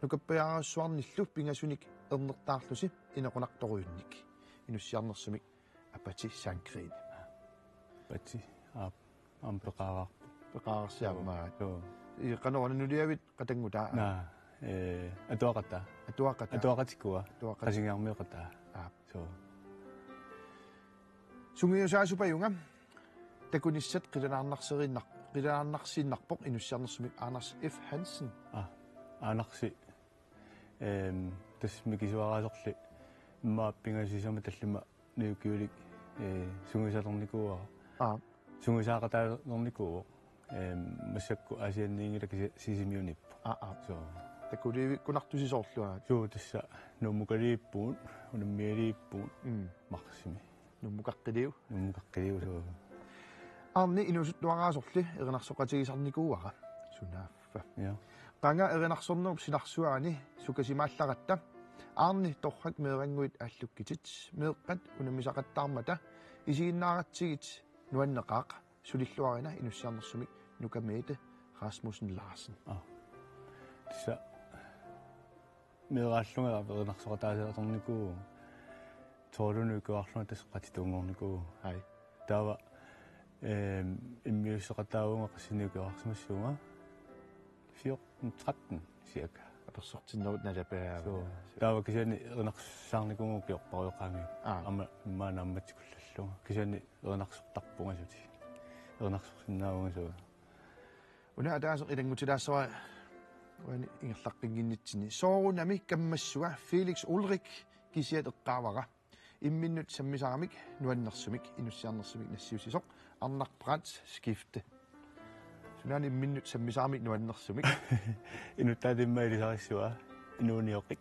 Nukappiarujussuarnillu pingasunik ernertaarlusi inequnartorujunnik inussiarnersumik Apati Sandgreen. Apati, aap, aamma peqaaraarpoq. Peqaararsi aamma. Joo. Ii, qanoq una nuliavit qatanngutaa? Naa, ee, atuaqataa. Atuaqataa. Atuaqatikua. Atuaqat-. Qasigiarmioqataa. Aap. Soo. Sungiusaasupajunga takunissat qilanaarnarseriinnar-, qilanaarnarsiinnarpoq inussiarnersumik Anders F. Hansen. Aa, Andersi, ehm, tassa mikisuaraasorli immaqa pingasut sisamat tallimat niukiulik, ee, sungiusalernikuuara. Aa. Sungiusaaqataalernikuuvoq, ehm, massakkut Aasianniinngilaq kisianni Sisimiuniippoq. Aa, aa. Soo. Takuliivikkunartusi soorlu aat? Suu, tassa Nuummukaliippugut, unammialiippugut, mm, Marsimi. Nuummukaqqiliu? Nuummukaqqiliu, suu. Arni inuusuttuaraasorli erinarsoqatigisarnikuuara. Sunaaffa? Joo. Qanga erinarsornerup sinarsuaani sukasimaallaratta. Arni torrak meerannguit aallukkitit. Meeqqat unammisaqattaarmata isiginnaaratsigit nuanneqaaq. Sulilluarina inussiarnersumik Nuka Mette Rasmussen Larsen. Aa. Tassa meeraallunga erinarsoqataasarnikuuara. Soorunami ukioqarlunga tassa qatituunngornikuuara. Ai. Taava, ehm, immiusseqataavunga qassinik ukioqarsimassuunga. Fjorten, tretten cirka. Apersortinnerut nalapajaavunga. Soo. Taava kisianni erinarsaarnikuuvunga ukiorpaaluit qaangiuppata. Aa. Aamma immaqa naammatsikullallugu. Kisianni erinarsortarpunga suli. Erinarsorsinnaavunga suli. Una ataaseq ilanngutilaassavara uani ingerlaqqinnginnitsinni. Soorunami kammassua Felix Ulrich kisiat eqqaavara. Imminnut sammisaramik nuannersumik inussiarnersumik nassiussisoq Arnaq Brandt Skifte. Sunaana imminnut sammisaramik nuannersumik? Inuttaata immaqa ilisarissavaa. Inuunioqik.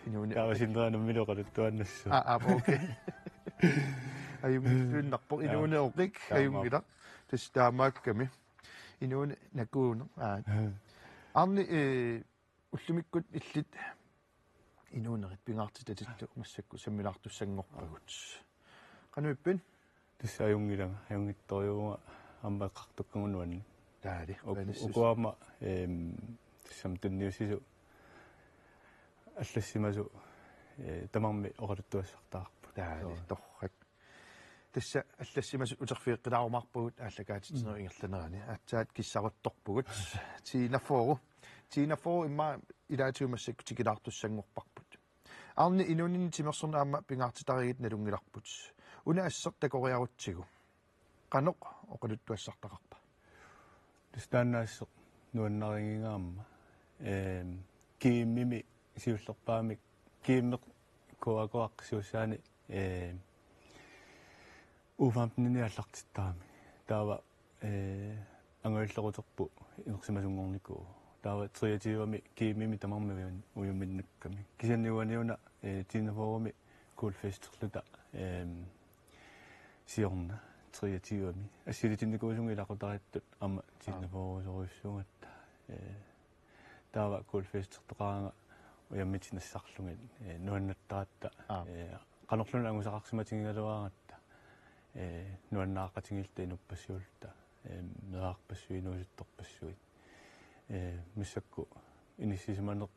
Inuunioqik. Taava sinnera nammineq oqaluttuaannassaaq. Aa, aa, okay. Ajunngilluinnarpoq. Joo. Inuunioqik. Taamaappoq. Ajunngilaq. Tassa taamaakkami. Inuuneq nakuuneq. Aa. Mm. Arni, ee, ullumikkut illit inuunerit pingaartitatillu massakkut sammilaartussanngorpagut. Qanoq ippit? Tassa ajunngilanga, ajunngitsorujuuvunga aamma eqqartukkagut nuanneq. Taali, uk-, uanissis. Ukua aamma, ehm, tassami tunniussisut allassimasut, ee, tamarmik oqaluttuassartagarput. Taali, soo, torrak. Tassa allassimasut uterfigeqqilaarumaarpagut aallakaatitsinerup, mm, ingerlanerani. Aatsaat kissaruttorpugut. Tiinafooru. Tiinafooru immaqa ilaatigut massakkut tikilaartussanngorparput. Arni inuuninni timersorneq aamma pingaartitarigitit nalunngilarput. Una asseq takoriarutsigu. Qanoq oqaluttuassartaqarpa? Tassa taanna asseq nuannarigiga aamma. Ehm, GM-imi siullerpaamik, GM-eq K A K-aq siussaani, ehm, U femten-ini aallartittarami. Taava, ee, angajulleq uterput inersimasunngornikuuvoq. Taava treogtyve-mi GM-imi tamarmi ujun-, ujuminnakkami. Kisianni uani una, ee, Tiinafooru-mi Guldfesterluta, ehm, siorna treogtyve-mi. Assilitinnikuusunga ilaqutariittut aamma, aa, Tiinafoorusorujussuugatta. Ee, Taava Guldfestertoqaraangat ujammik nassarlugit, ee, nuannattaratta, aap, ee, qanorluunniit angusaqarsimatigigaluaratta, ee, nuannaaqatigiilluta inuppassuulluta, ee, meerarpassuit inuusuttorpassuit. Ee, massakkut inissisimaneq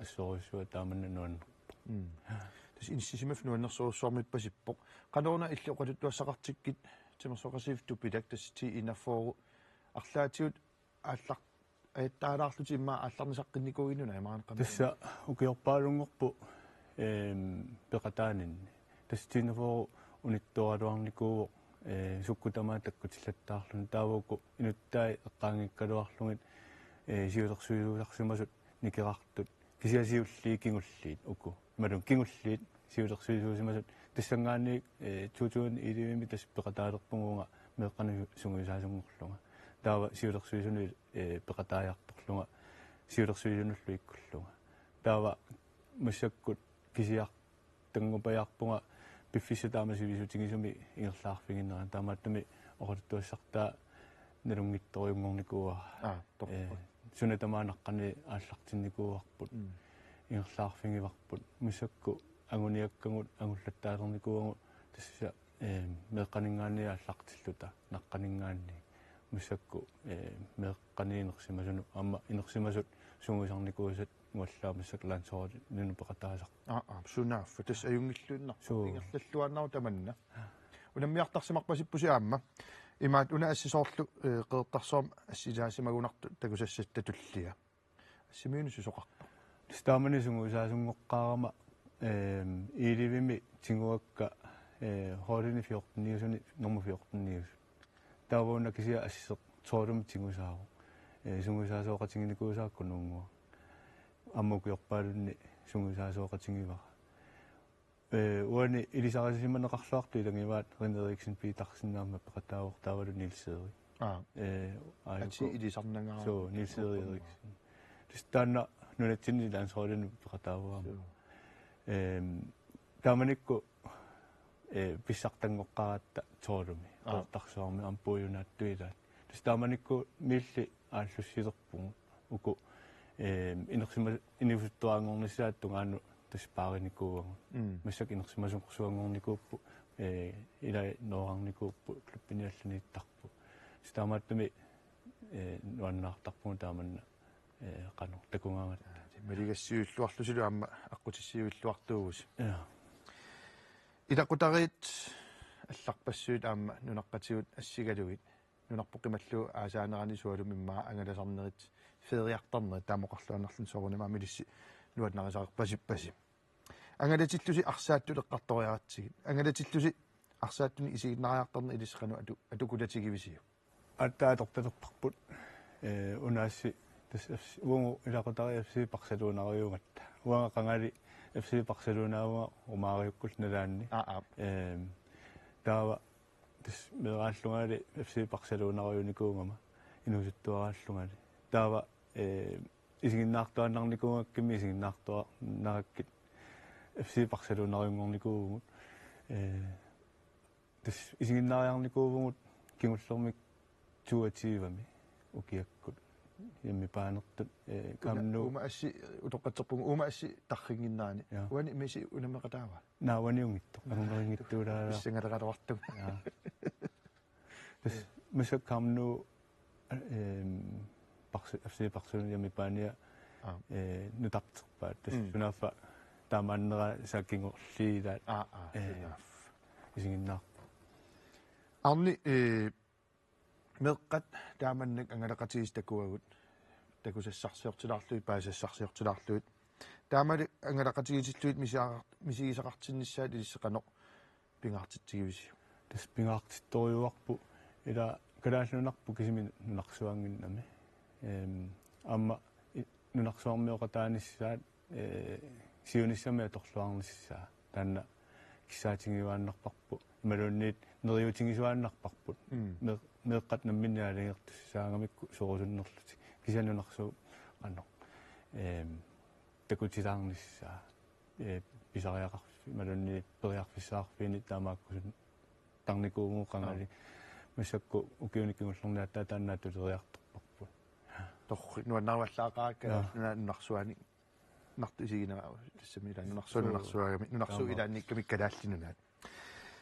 assorujussuaq taamanna nuannerpoq. Mm. Tassa inissisimaffik nuannersorujussuarmiippasippoq. Qanoruna illit oqaluttuassaqartikkit timersoqatigiiffik Tupilak tassa Tiinafooru arlaatigut aallar-, ajattaalaarlutit immaqa aallarnisaqqinnikuuinnuna imaanneqarmat? Tassa ukiorpaalunngorpoq, ehm, peqataaninni. Tassa Tiinafooru unittooraluarnikuuvoq, eh, sukkut tamaat takkutillattaarluni. Taava uku inuttai eqqaanngikkaluarlugit, eh, siulersuisuusarsimasut nikerartut. Kisianni siulliit kingulliit uku. Imaluunniit kingulliit siulersuisuusimasut tassanngaanniit, eh, to tusind elleve-mi tassa peqataalerpunga uunga meeqqanik sungiusaasunngorlunga. Taava siulersuisunut, eh, peqataajartorlunga siulersuisunullu ikkullunga. Taava massakkut kisiartanngupajaarpunga piffissaq taama sivisutigisumik ingerlaarfiginerani. Taamaattumik oqaluttuassartaa nalunngitsorujunngornikuuara. Aa, torrak. Ee, suna tamaat naqqaniit aallartinnikuuarput. Mm. Ingerlaarfigivarput. Massakkut anguniakkagut angullattaalernikuuagut tassa, ee, meeqqaninngaanniit aallartilluta naqqaninngaanniit. Massakkut, ee, meeqqaniit inersimasunut aamma inersimasut sungiusarnikuusat Uallaamassa landsholdinnut peqataasarpoq. Aa, aa, sunaaffa. Tassa ajunngilluinnarpoq. Suu. Ingerlalluaannarpoq tamanna. Unammiartarsimarpasippusi aamma. Imaat una assi soorlu, eh, Qeqertarsuarmi assiliaasimagunartoq takusassatta tullia. Assimiunut susoqarpa? Tassa taamani sungiusaasunngoqqaarama, ehm, Ilivimi tiguakka, eh, holdini fjorteniusuni nummer fjorteniusut. Taava una kisianni asseq tolvimi tigusaavoq. Eh, sungiusaasooqatiginikuusara Kunuunnguaq. Aamma ukiorpaalunni sungiusaasooqatigivara. Eh, uani ilisarisimaneqarluartut ilagivaat René Eriksen Petersen aamma peqataavoq taavalu Niels Erik. Aa. Eh, A F K. Atii ilisarnangaarami. Suu, Niels Erik Eriksen. Tassa taanna nunatsinni landsholdinnut peqataavaa. Suu. Ehm, taamanikkut, eh, pissartanngoqqaaratta tolvimi. Aa. Qeqertarsuarmi aamma puiunaattuilaat. Tassa taamanikkut Miilli aallussilerpugut. Uku, ehm, inersima-, inuusuttuaranngornissaata tungaanut tassa paarinikuuagut. Mm. Massakkut inersimasorsuanngornikuupput, eh, ilai noorarnikuupput, klubbini allaniittarput. Tassa taamaattumik, eh, nuannaartarpugut taamanna, eh, qanoq takugaangatta. Aa, maligassiuilluarlusilu aamma aqqutissiuilluartuuvusi. Ja. Ilaqutariit allarpassuit aamma nunaqqatigut assigalugit. Nunarput qimallugu aasaanerani sualummik immaqa angalasarnerit feriartarnerit taama oqarluinnarluni soorunami aamma ilissi nuannarisarpasippasi. Angalatillusi arsaattut eqqartoriaratsigit. Angalatillusi arsaattunik isiginnaariartarneq ilissi qanoq atu-, atukulaatigivisiuk? Aatsaat atortalerparput, eh, una assi tassa F C, uagut ilaqutariit F C Barcelonaariugatta. Uanga qangali F C Barcelonaavunga Romaariukkut nalaanni. Aa, aa. Ehm, taava tassa meeraallungali F C Barcelonariunikuugama inuusuttuaraallungali. Taava, eh, isiginnaartuaannarnikuugakkimmi isiginnaartuaannarakkit F C Barcelonariunngornikuuvugut. Eh, tassa isiginnaariarnikuuvugut kingullermik toogtyvemi ukiakkut. Hjemmebaanertut, eh, Camp Nou. Uuma assi utoqqatserpunga, uuma assi tarrinnginnerani. Ja. Uani Messi unammeqataava? Naa, uaniunngitsoq. Angumeqanngitsuulaarpoq. Pissangaleraluartunga. Ja. Tassa massakkut Camp Nou, ehm, Barce-, F C Barcelona hjemmebanea, aa, eh, nutarterpaat. Tassa, mm, sunaaffa taamaannera sakingorliilaat. Aa, aa, eh, sunaaffa. Isiginnaarpoq. Arni, eh, meeqqat taamannak angalaqatigisatit takuagut. Takusassarsiortilaarlugit, paasisassarsiortilaarlugit. Taamali angalaqatigiissillugit misiaqa-, misigisaqartinnissaat ilissi qanoq pingaartitsigivisiuk? Tassa pingaartittorujuarput ila Kalaallit Nunarput kisimi nunarsuannginnami. Ehm, aamma i-, nunarsuarmioqataanissaat, eh, siunissami atorluarnissaa. Taanna kissaatigiuaannarparput. Imaluunniit neriuutigisuaannarparput. Mm. Mee-, meeqqat namminneq aalajangertussaagamikku sorusunnerlutik. Kisianni nunarsuup qanoq, ehm, takutilaarnissaa, eh, pisariaqarfi-, imaluunniit periarfissaqarfiini taamaakkusunneqarnikuuvugut qangali. Aa. Massakkut ukiuni kingullerni aatsaat taanna tuleriartorparput. Torrak nuannaruallaaqaakka, ja, nuna-, nunarsuanik. Nunarsuaq isiginera tassami ila nunarsuaq, suu, nunarsuugami, nunarsuaq, taamaappoq, ilaannikkami Kalaallit Nunaat.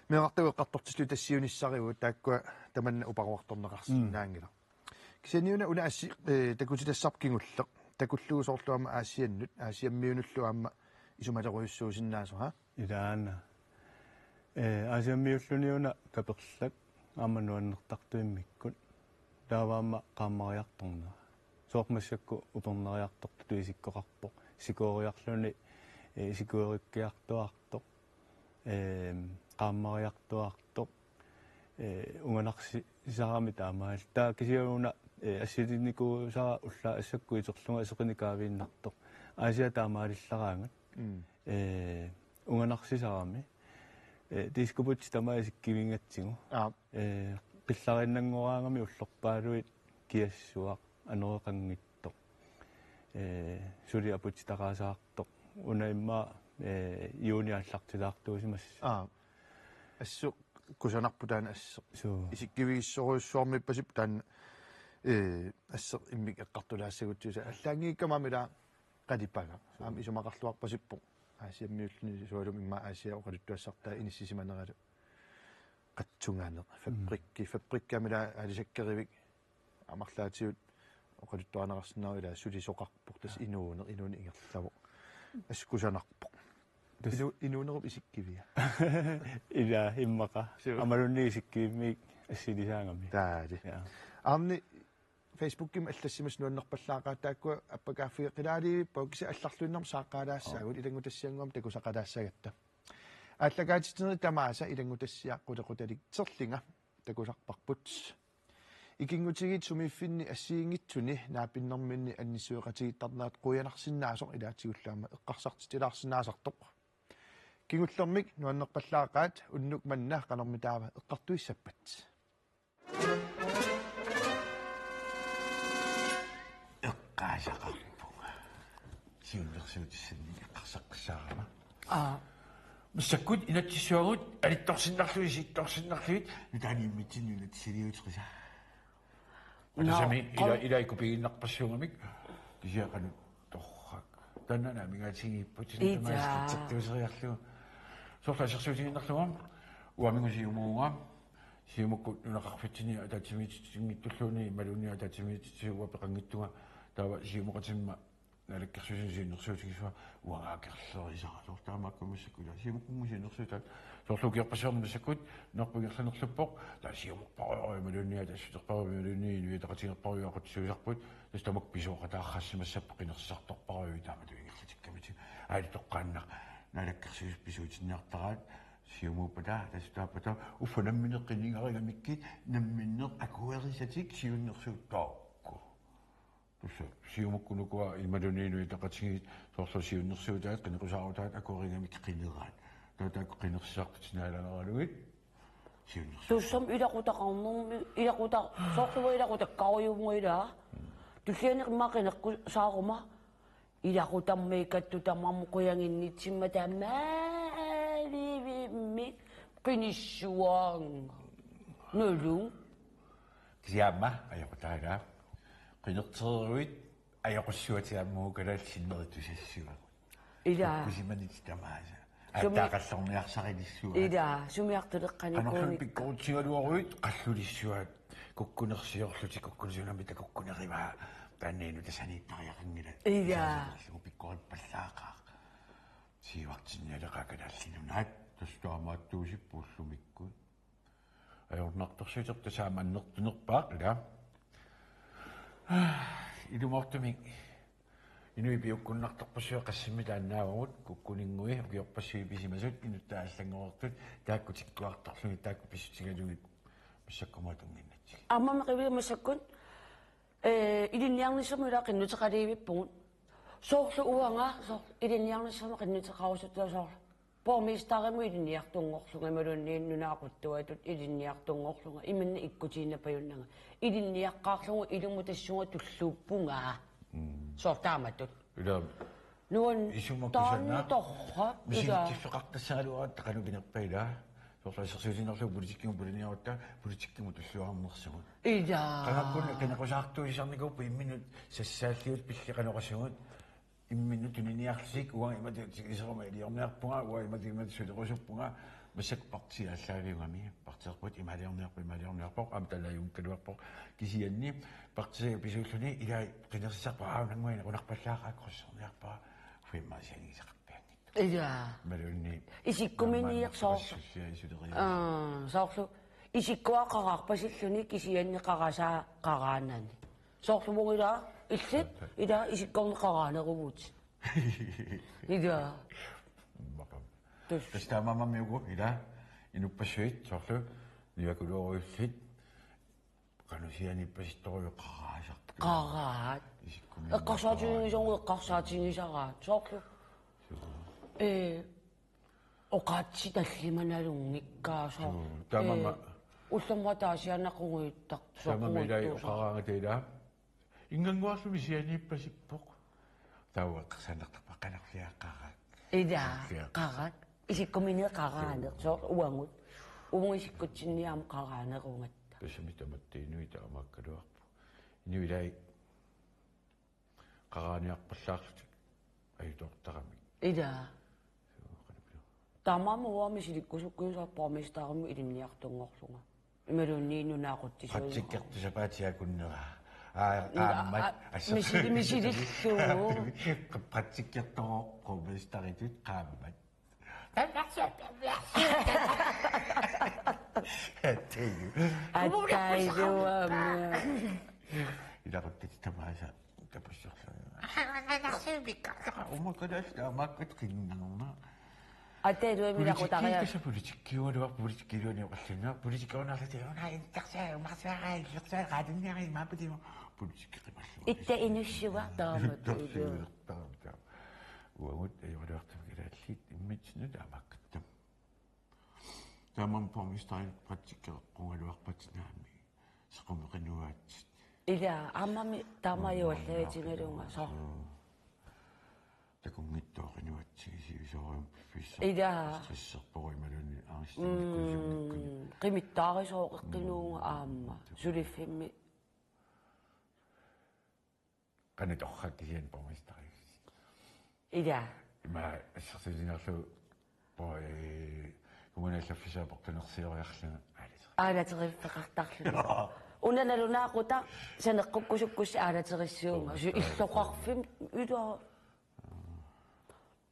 Meerartagut eqqartortillugu tassiunissarivugut taakkua tamanna uparuartorneqarsinnaanngilaq. Mm. Kisianni una, una assi, eh, takutilassarput kingulleq. Takullugu soorlu aamma Aasiannut, Aasiammiunullu aamma isumalerujussuusinnaasoq, aa? Ilaana. Eh, Aasiammiulluni una kaperlak aamma nuannertartut immikkut. Taava aamma qaammariartornera. Sooq massakkut upernariartortutut isikkoqarpoq. Sikooriarluni, eh, sikoorikkiartuaartoq. Ehm, qaammariartuaartoq. Eh, unganarsisarami taamaalilluta. Taava kisianni una, eh, assilinnikuusara ullaaq assakkut iterlunga seqineq kaaviinnartoq. Aasiaat taamaalillaraangat. Mm. Eh, unganarsisarami. Eh, diskobugti tamaat isikkivigigatsigu. Aap. Eh, qillariinnanngoraangami ullorpaaluit kiassuaq anoreqanngitsoq. Eh, suli aputitaqaasaartoq. Una immaqa, eh, juuni aallartilaartuusimassooq. Aap. Assut kusanarpoq taanna asseq. Suu. Isikkivigissorujussuarmiipasipput taanna, eh, asseq immikkut eqqartulaassagutsigu. Allaanngikkama aamma ila qalipagaq. Suu. Aamma isumaqarluarpasippoq. Aasiammiulluni sualummik immaqa Aasiaat oqaluttuassartaa inissisimaneralu. Qatsunganeq. Mm. Fabrikki, fabrikki aamma ila aalisakkerivik amerlatigut oqaluttuarineqarsinnaavoq, ila sulisoqarpoq, tassa inuuneq, inuuneq ingerlavoq. Assut kusanarpoq. Tassa inu-, inuunerup isikkivia? Ila immaqa. Suu. Aammaluunniit isikkivimmiit assilisaagami. Taali. Ja. Aamma Facebookimi allassimasut nuannerpallaaqaat, taakkua appakaaffigeqqilaaliivippagut, kisianni allarluinnarmik saaqqaalaassaagut, oo, ilanngutassiannguamik takusaqalaassagatta. Aallakaatitsinerit tamaasa ilanngutassiaq qulequtalik Terlinga takusarparput. Ikinngutigiit sumiiffinni assigiinngitsuni naapinnerminni annissueqatigiittarnerat quianarsinnaasoq ilaatigullu aamma eqqarsartitilaarsinnaasartoq. Kingullermik nuannerpallaaqaat, unnuk manna qanormi taava eqqartuissappat? Eqqaasaqarpunga. Siunnersuutissannik eqqarsaqqissaarama. Aa. Massakkut inatsissuagut alittorsinnarlugit, siittorsinnarlugit, nutaani immitsinnut inatsisiliuteqisa. Nå, atasami ila, qol- ila ikkupigiinnarpassuugamik, kisianni qanoq torrak. Taanna naamik amigaatigiipput, ita, tamaasa qitsertuuseriarlugu. Soorlu assersuutigiinnarlugu, uanga Siumuuvunga, Siumukkut nunaqarfitsinni ataatsimiititsinngitsulluunniit imaluunniit ataatsimiititsinni uanga peqanngitsunga, taava Siumukatimma naalakkersuisuni siunnersuutigissuara, uanga akerlerisara, soorlu taamaakku massakkut, ila Siumukkunnguit siunnersuutaat, soorlu ukiorpassuarni massakkut, nunarput ingerlanerluppoq, taava Siumorparujorujuit imaluunniit, Ataqatigiinnerparuit imaluunniit, Inuit Ataqatigiinnerparuit aqutsisuusarput, tassa tamakku pisooqataarsimassappat qinersisartorparujuit taamatut ingerlatikkamik, aali toqqaannaq naalakkersuisut pisuutinniartaraat, Siumuuppata, tassa taappata, uffa namminneq qinigarigamikku, namminneq akuerisatik siunnersuuttaarukku. Tassa Siumukkut ukua imaluunniit Inuit Ataqatigiit soorlu siunnersuutaat, qineqqusaarutaat akuerigamikku qineraat. Taava taakku qinersisartut sinaalaneraluit siunnersuut. Tassami ilaqutaqarnermi, ilaquta-, soorlu uanga ilaqutakkarujuuvunga, ila. Tulliani immaqa qineqqusaaruma. Ilaqutammiikkattut tamarmik qujanginnitsimmat taamaalivimmi qinissuaannga. Nulu. Kisianni aamma ajoqutaat, ila. Qinertereeruit ajoqussuatit aamma kalaallit sinneri tusassuagut. Ila. Kukkusimanit tamaasa. Sumi-, aattaaqallorniarsarilissuaat. Ila, sumiartuleqqanikuunik. Qanorluunniit pikkorutsigaluaruit qallulissuaat. Kukkunersiorlutik, kukkunersiornamita kukkunerivaa. Taanna inuk tasaniittariaqanngilaq. Ila. Isaasilerlugu pikkorippallaaqaaq. Siuartinnialeqaaq Kalaallit Nunaat, tassa taamaattuusippoq ullumikkut. Ajornartorsiuteq tassa aamma annertunerpaaq, ila. Ilumoortumik inuit piukkunnartorpassuit qassimmik taannaavagut, kukkuninnguit ukiorpassuit pisimasut, inuttaat allanngortut, taakku tikkuartorlugit, taakku pissutigalugit, massakkumut tunnginnatsigit. Aammami qiviarmi massakkut, ee, ilinniarnissamut ila qinnuteqaliivippugut. Soorlu uanga, soorlu ilinniarnissamut qinnuteqarusuttunga soorlu borgmesterimut ilinniartunngorlunga imaluunniit nunap aquttuatut ilinniartunngorlunga, imanna ikkutiinnapajunnanga. Ilinniaqqaarlunga ilumut tassunga tulluuppunga. Mm. Soorlu taamatut. Ila. Nuan isuma taanna kusanaq torrak, ila. Misigitsilluaqattassagaluaratta qanoq pinerpa, ila. Soorlu assersuutigiinnarlugu politikkikkut puliniarutta, politikkimut tulluarnersugut. Ila. Qangakkun qineqqusaartuusarnikuupput imminnut sassaalliuttut pillit qanoq asugut. Imminnut tuniniarlutik uanga imatut iseruma iliorniarpunga, uanga imatut imatut sulerusuppunga, massakkut partiit aallaaviugami, partiilerput imaaliorniarpoq, imaaliorniarpoq, aamma taalaajunngikkaluarpoq, kisianni partiit pisuulluni ilai qinersisarput, aa, unannguaq naqunarpallaaqaaq, krydserniarpara, uimmaasiangisaqarpianngitsoq. Ila. Imaluunniit isikkuminiiq soorlu. Naammaannertaqassusia isuleriaa. Aa, soorlu isikkuaqqaraarpasilluni kisianni qarasaa qaraanani. Soorlu uagut ila, illit, ila isikkorneq qaraaneruvugut. Ila. Maqam. Tus. Tassa taamaammat uagut ila inuppassuit soorlu niuakuluuruillit qanoq sianiippasittorujuk qaraasartut. Qaraat. Isikkumiinnaq eqqarsaatiginngisagut qaraanani. Eqqarsaatiginngisaraat. Soorlu. Suu. Ee, oqaatsit tallimat nalunngikkaat soorlu. Suu. Taamaammat. Ee, ullormut ataasiaannaq qungujuttartoq. Taamaammat ilai soorlu oqaraangata ila. Inngannguarlumi sianiippasippoq. Taava eqqarsaannartarpara qanarfiaqarak. Ila, qanarfiaq. Qarak. Isikkumiinnaq qaraaneq. Suu. Soorlu uagut. Uagut isikkutsinniit aamma qaraanerugatta. Tassami tamatta inuit taamaakkaluarput. Inuit ilai qaraaniarpallaarlutik ajutoortaramik. Ila. Suu, qanappiu. Taamaammat uanga misilikkusukkuusarpara borgmesterimut ilinniartunngorlunga. Imaluunniit nunap aqutsisuujumaarlunga. Praktikkertut sapaatip akunnera. Aa, qaammat. Aa, assut. Misili-, misilillugu. Praktikkertoq borgmesteritut qaammat. Attailua. Ilaquttat tamaasa tapassorluni. Aa, umakalaas taamaakkut qinnarna. Attailua. Politikki-, ilaqutariaq. Tassa politikkiugaluarpoq, politikkiluani oqallinneq, politikkiugaluarluta, una intarsaa, umarsuaraa, illersuaraa, qaatinniaraa, imaapputi politikki qimallugu. Itta inussuaq taamatut. Inussuaq taamatut. Uagut ajoraluartumik kalaallit immitsinnut taamaakkattam. Taamaammat borgmesterit praktikkeqqugaluarpat naamik. Sequmeqinnuaatsit. Ila, aammami taamaajuallagitigalunga, soo. Mm. Takunngitsoq qinuatsigisivisoorujussuarmik piffissaq. Ila. Stresserpoq imaluunniit angstinikkunni. Mm, qimittaarisooqeqqinuunga aamma. Suliffimmi. Qanoq torrak kisianni borgmesteri. Ila. Ima assersuutigiinnarlugu po-, ee, kommunip allaffissuit aportunersioriarlugit aalater-. Aalateriffeqartarluni. Una nalunaaqutaq saneqqukkusukkussi aalaterissuunga. Su-, illoqarfimmi ila.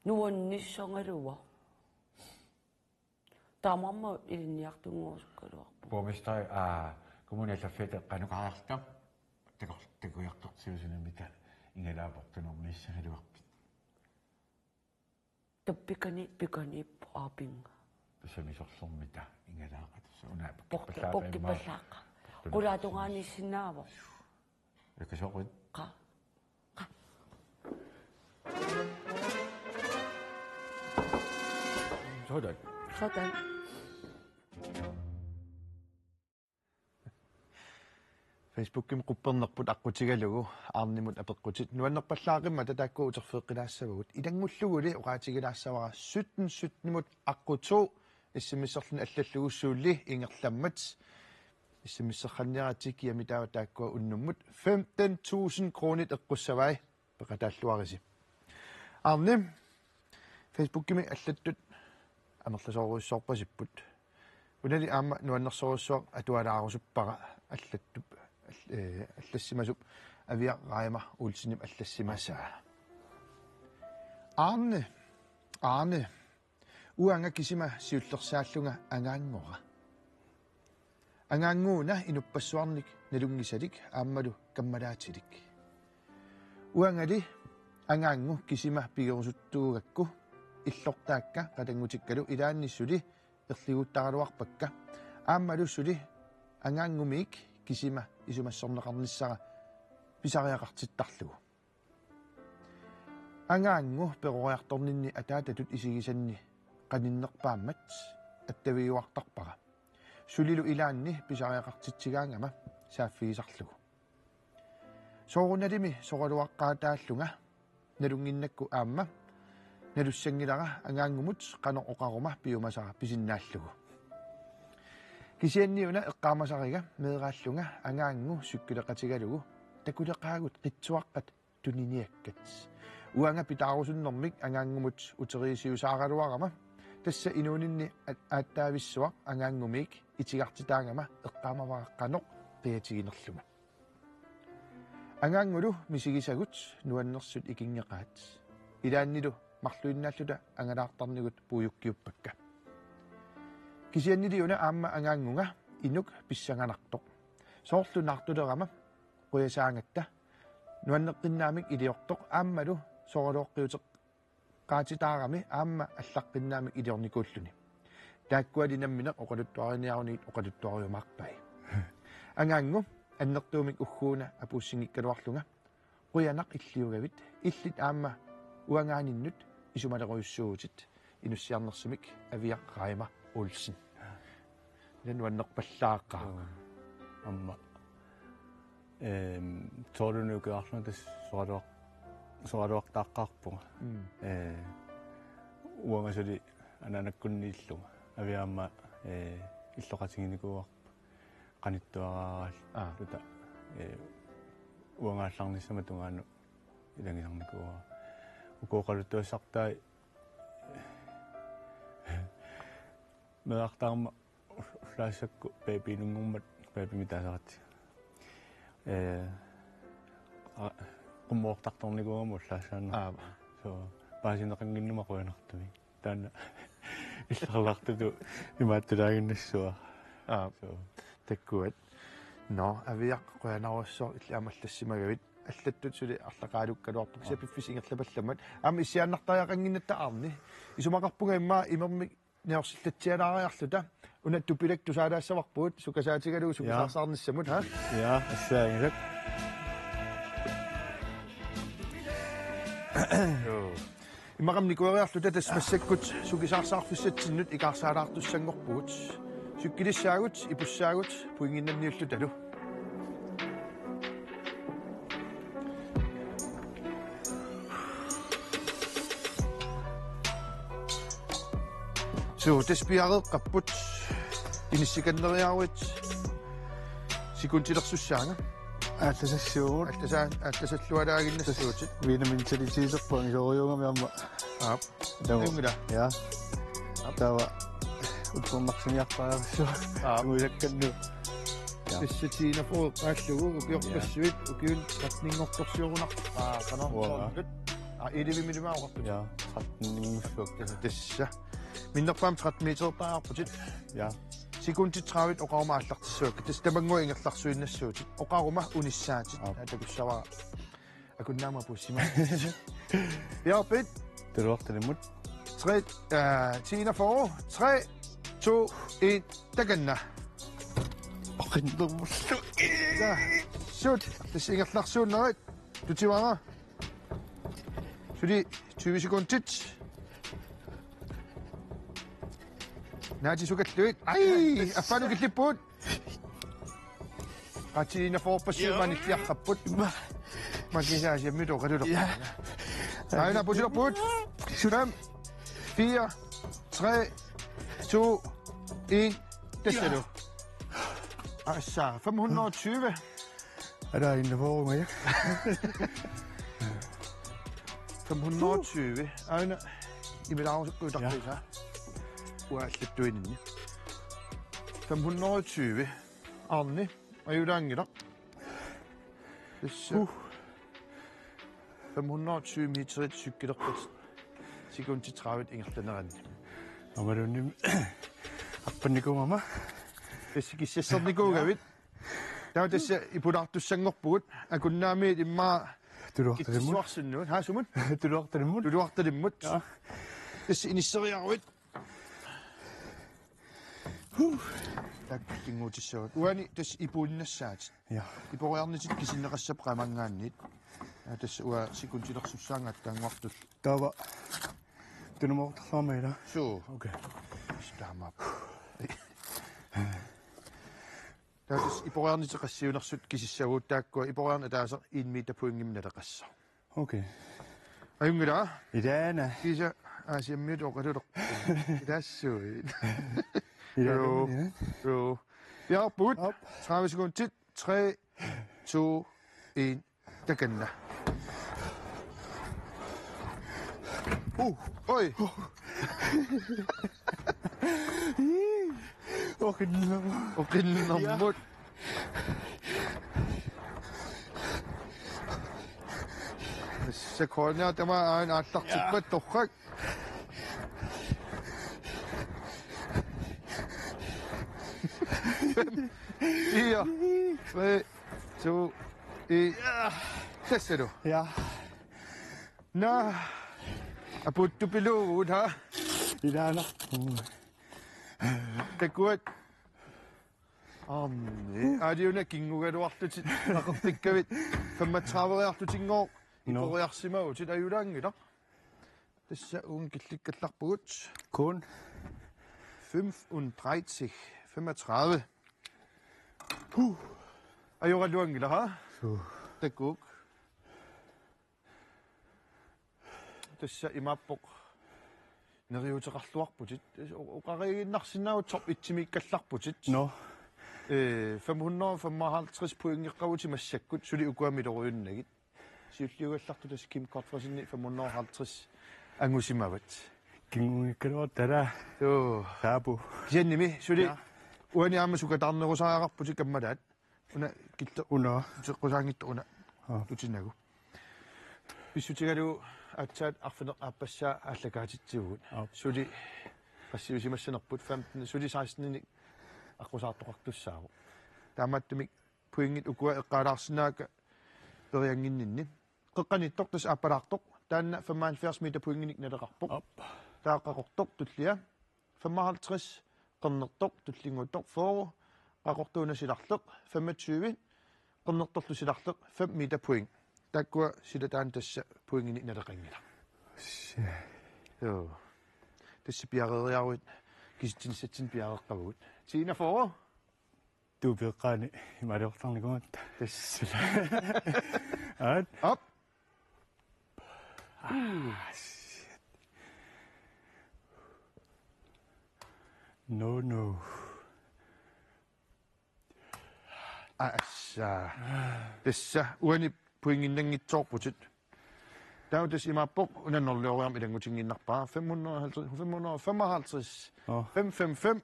Nuannissagaluaq. Taamaammat ilinniartunnguusukkaluarpoq. Borgmesteri, aa, kommunip allaffiata qanoq aarta? Takor-, takujartorsiusunimita igalaaportunermiissagaluarpit. Tappikani, pikani, aapinga. Tassami sorlermita igalaaqat. Tassa una pukki-, pukkippallaaqqa. Pukkippallaaqqa. Qulaatungaaniissinnaavoq. Ikasooqit. Qa-, qa-. Sådan. Sådan. Facebookimi quppernerput aqqutigalugu Arnimut apeqqutit nuannerpallaaqimmat, taakkua uterfigeqqilaassavagut. Ilanngulluguli oqaatigilaassavara sytten sytten-imut aqquttoq, S M S-erluni allallugu suulli ingerlammat. S M S-erniaritsi kiamitaava taakkua unnummut femten tusind kronit eqqussavai, peqataalluarisi. Arni, Facebookimi allattut amerlasoorujussuarpasipput. Unali aamma nuannersorujussuaq atualaarusuppara allattup, all-, ee, allassimasup Aviaq Raima Olsenip allassimasaa. Arne, Arne, uanga kisima siullersaallunga angaanngora. Angaannguuna inuppassuarnik nalunngisalik aammalu kammalaatilik. Uangali angaanngu kisima pigerusuttuugakku illortaakka qatanngutikkalu ilaanni suli erliguuttaraluarpakka. Aammalu suli angaanngumiit kisima isumassorneqarnissara pisariaqartittarlugu. Angaanngu peroriartorninni ataatatut isigisanni qaninnerpaammat attavigiuartarpara. Sulilu ilaanni pisariaqartitsigaangama saaffigisarlugu. Soorunalimi soraluaqqaataallunga nalunnginnakku aamma nalussanngilara angaanngummut qanoq oqaruma piumasara pisinnaallugu. Kisianniuna eqqaamasariga meeraallunga angaanngu sukkileqatigalugu takuleqaagut qitsuaqqat tuniniakkat. Uanga pitaarusunnermik angaanngummut uteriisiusaaraluarama, tassa inuuninni a-, aatsaavissuaq angaanngumiit itigartitaagama eqqaamavara qanoq qiatiginerlunga. Angaanngulu misigisagut nuannersut ikinngeqaat. Ilaannilu marluinnaalluta angalaartarnigut puiukkiuppakka. Kisiannili una aamma angaanngunga inuk pissanganartoq. Soorlu naartulerama qujasaangatta nuanneqqinnaamik iliortoq aammalu soraluaqqiuteqqaatitaarami aamma allaqqinnaamik iliornikuulluni. Taakkuali nammineq oqaluttuariniarunigit oqaluttuarujumaarpai. Angaanngu annertuumik ugguuna apuussinngikkaluarlunga: Qujanaq illiugavit, illit aamma uangaaninnut isumalerujussuuvutit. Inussiarnersumik Aviaq Raima Olsen. Ila nuannerpallaaqaaq. Joo. Aamma, ehm, soorunami ukioqarlunga tassa soraluaq-, soraluartaaqqaarpunga. Mm. Ee, uanga suli anaanakkunniillunga. Aviaq aamma, ee, illoqatiginikuuarput. Qanittuaraaraluta. Aa. Ee, uanga aallarnissamut tungaanut ilagisarnikuuara. Uku oqaluttuassartai meerartaarama ullaassakku babyinunngormat, babymik taasaratsigu. Ee, aa, qummoortartornikuugama ullaassaannaq. Aap. So, paasineqannginnama qujanartumik. Taanna illarlaartutut imaattulaaginnassuara. Aap. So. Takkuat. Nå, Aviaq, qujanarsuaq illit aamma allassimagavit. Allattut suli arlaqaalukkaluarpoq. Aap. Kisianni piffissap ingerlapallammat. Aamma issiaannartariaqannginnatta Arne. Isumaqarpunga immaqa imermik niorsillatsialaariarluta. Una tupilak tusaalaassavarpugut, sukasaatigalugu, ja, sukisaarsaarnissamut, ha? Ja, assaanngilaq. Joo. Immaqa nikueriarluta tassa massakkut sukisaarsaarfissatsinnut ikaarsaalaartussanngorpugut. Cykilissaagut, ipussaagut, pointinnanniullutalu. Suu, tassa piareeqqapput. Inissikanneriaruit. Sekuntilersussaanga. Aallasassuugut. Aallasaan-, aallasallualaaginnassuutit. Tassa viinermik mentalitetserput angisooriugami aamma. Aap. Taava. Ajunngilaq. Ja. Taava. Uppernarsinniarpaarissu. Aap. Uisakkannut. Ja. Tassa Tina Fogh aallugu ukiorpassuit, ja, ukiut tretten-inngortorsiorunarput. Aa, qanartorlut. Uanga. Aa, elleve-milu oqarput. Ja, tretten-inngussuaq. Tassa. Minnerpaamik tretten metertariaqarputit. Ja. Sekundit tredive oqaruma aallartissuakka. Tassa tamanngua ingerlarsuinnassuutit. Oqaruma unissaatit. Aap. Aa, takussavara. Akunnaama puussima. Jaapit. Tuluartalimmut. Tre, øh, Tina Fogh. Tre, to, en. Takanna. Oqinnermullu. Ja. Sut. Tassa ingerlarsuunnerit. Tutivara. Suli tyve sekundit. Naati sukallugit. Ai, affaalu killippugut. Qatsiniinnafoorpassuit, ja, manilliaqqapput. Makisaasiammi toqalulerput. Ja. Aina pusilerput. Fem, fire, tre, to, en. Tassalu. Assa, fem hundrede og tyve. Ala innafoorunga, ja. Fem hundrede og tyve. Aina imilaarusukku, ja, utarpiisa. Uallattuininni. Fem hundrede og tyve. Arne, ajulaanngilaq. Tassa. Uh. Fem hundrede og tyve meterit cykelerpat sekundit tredive ingerlaneranni. Aammaluunniit arpannikuugama. Tassa kissassernikuugavit. Taava tassa ipulaartussanngorpugut. Akunnaamiit immaqa tuluartalimmut. Kitsissuarsinnut. Haa, sumut? Tuluartalimmut. Tuluartalimmut. Ja. Tassa inisseriaruit. Huh. Taakku kinguutissavat. Uani tassa ipuinnassaatit. Ja. Iporiarnitit kisinneqassapput qamanngaanniit. Ja, tassa uanga sekuntilersussaanga attaannguartullu. Taava. Tunumoortarluarma ila. Suu. Okay. Taamaappoq. Taava tassa iporiarnitit qassiunersut kisissaguit, taakkua iporiarneq ataaseq en meter pointimik naleqassaaq. Okay. Ajunngilaq? Ilaana. Kiisa Aasiammiut oqalulerpoq. Ilaassuit. Ilaana, joo, ja. Joo. Jaarput. Op. Tredive sekundit. Tre, to, en. Takanna. Uh, oj. Oqinnermut. Oqinnermut. Sekundia tamaat aana aallartippat torrak. Fem, fire, tre, to, en. Tassalu. Ja. Nå. Apuuttupiluuvugut, ha? Ilaana. Takuat. Arne. Aaliuna kingugaluarlutit. Aqertikkavit. Femogtrediveriarlutinngooq. Nå. Iporiarsimavutit, ajulaanngilaq. Tassa uunga killikkallarpugut. Kun. Femogtredive. Femogtredive. Huh. Ajoraluanngilaq, ha? Suu. Takuuk. Tassa imaappoq. Neriuuteqarluarputit. O-, oqariiginnarsinnaavutit top et-imiikkallarputit. Nå. Øh, fem hundrede og femoghalvtreds pointeqqavutit massakkut, suli ukua milorujunnagit. Siulliugallartoq tassa Kim Gottfredsenip fem hundrede og halvtreds angusimavat. Kinguinngikkaluartoq tassa. Joo. Saapu. Kisiannimi, suli. Ja. Uani aamma sukataarnerusariaqarputit kammalaat. Una kille-. Una. Uteqqusaanngitsoq una. Aa. Tutinagu. Pissutigalugu aatsaat arfineq-aappassaa aallakaatitsivugut. Aap. Suli qassiusimassanerput femten, suli seksten-inik aqqusaartoqartussaavoq. Taamaattumik pointit ukua eqqaalaarsinnaavakka periannginninni. Qeqqaniittoq tassa aappalaartoq. Taanna femoghalvfjerds meter pointinik naleqarpoq. Aap. Taava qaqortoq tullia femoghalvtreds, qernertoq tullinnguuttoq fyrre, qaqortuuna silarleq femogtyve, qernertorlu silarleq fem meter point. Taakkua silataanni tassa pointinik naleqanngilaq. Joo. Tassa piareeriaruit, kisitsinissatsinnik piareeqqavugut. Tina fyrre. Tuupeeqqaani imaaliortarnikuugatta. Tassa. Aat. Op. Ah, shit. No, no. Assa. Tassa uani pointinnanngitsoorputit. Taava tassa imaappoq una norlioriarmat ilanngutinnginnarpara fem hundrede og halvtreds, fem hundrede og femoghalvtreds. Nå. Fem fem fem.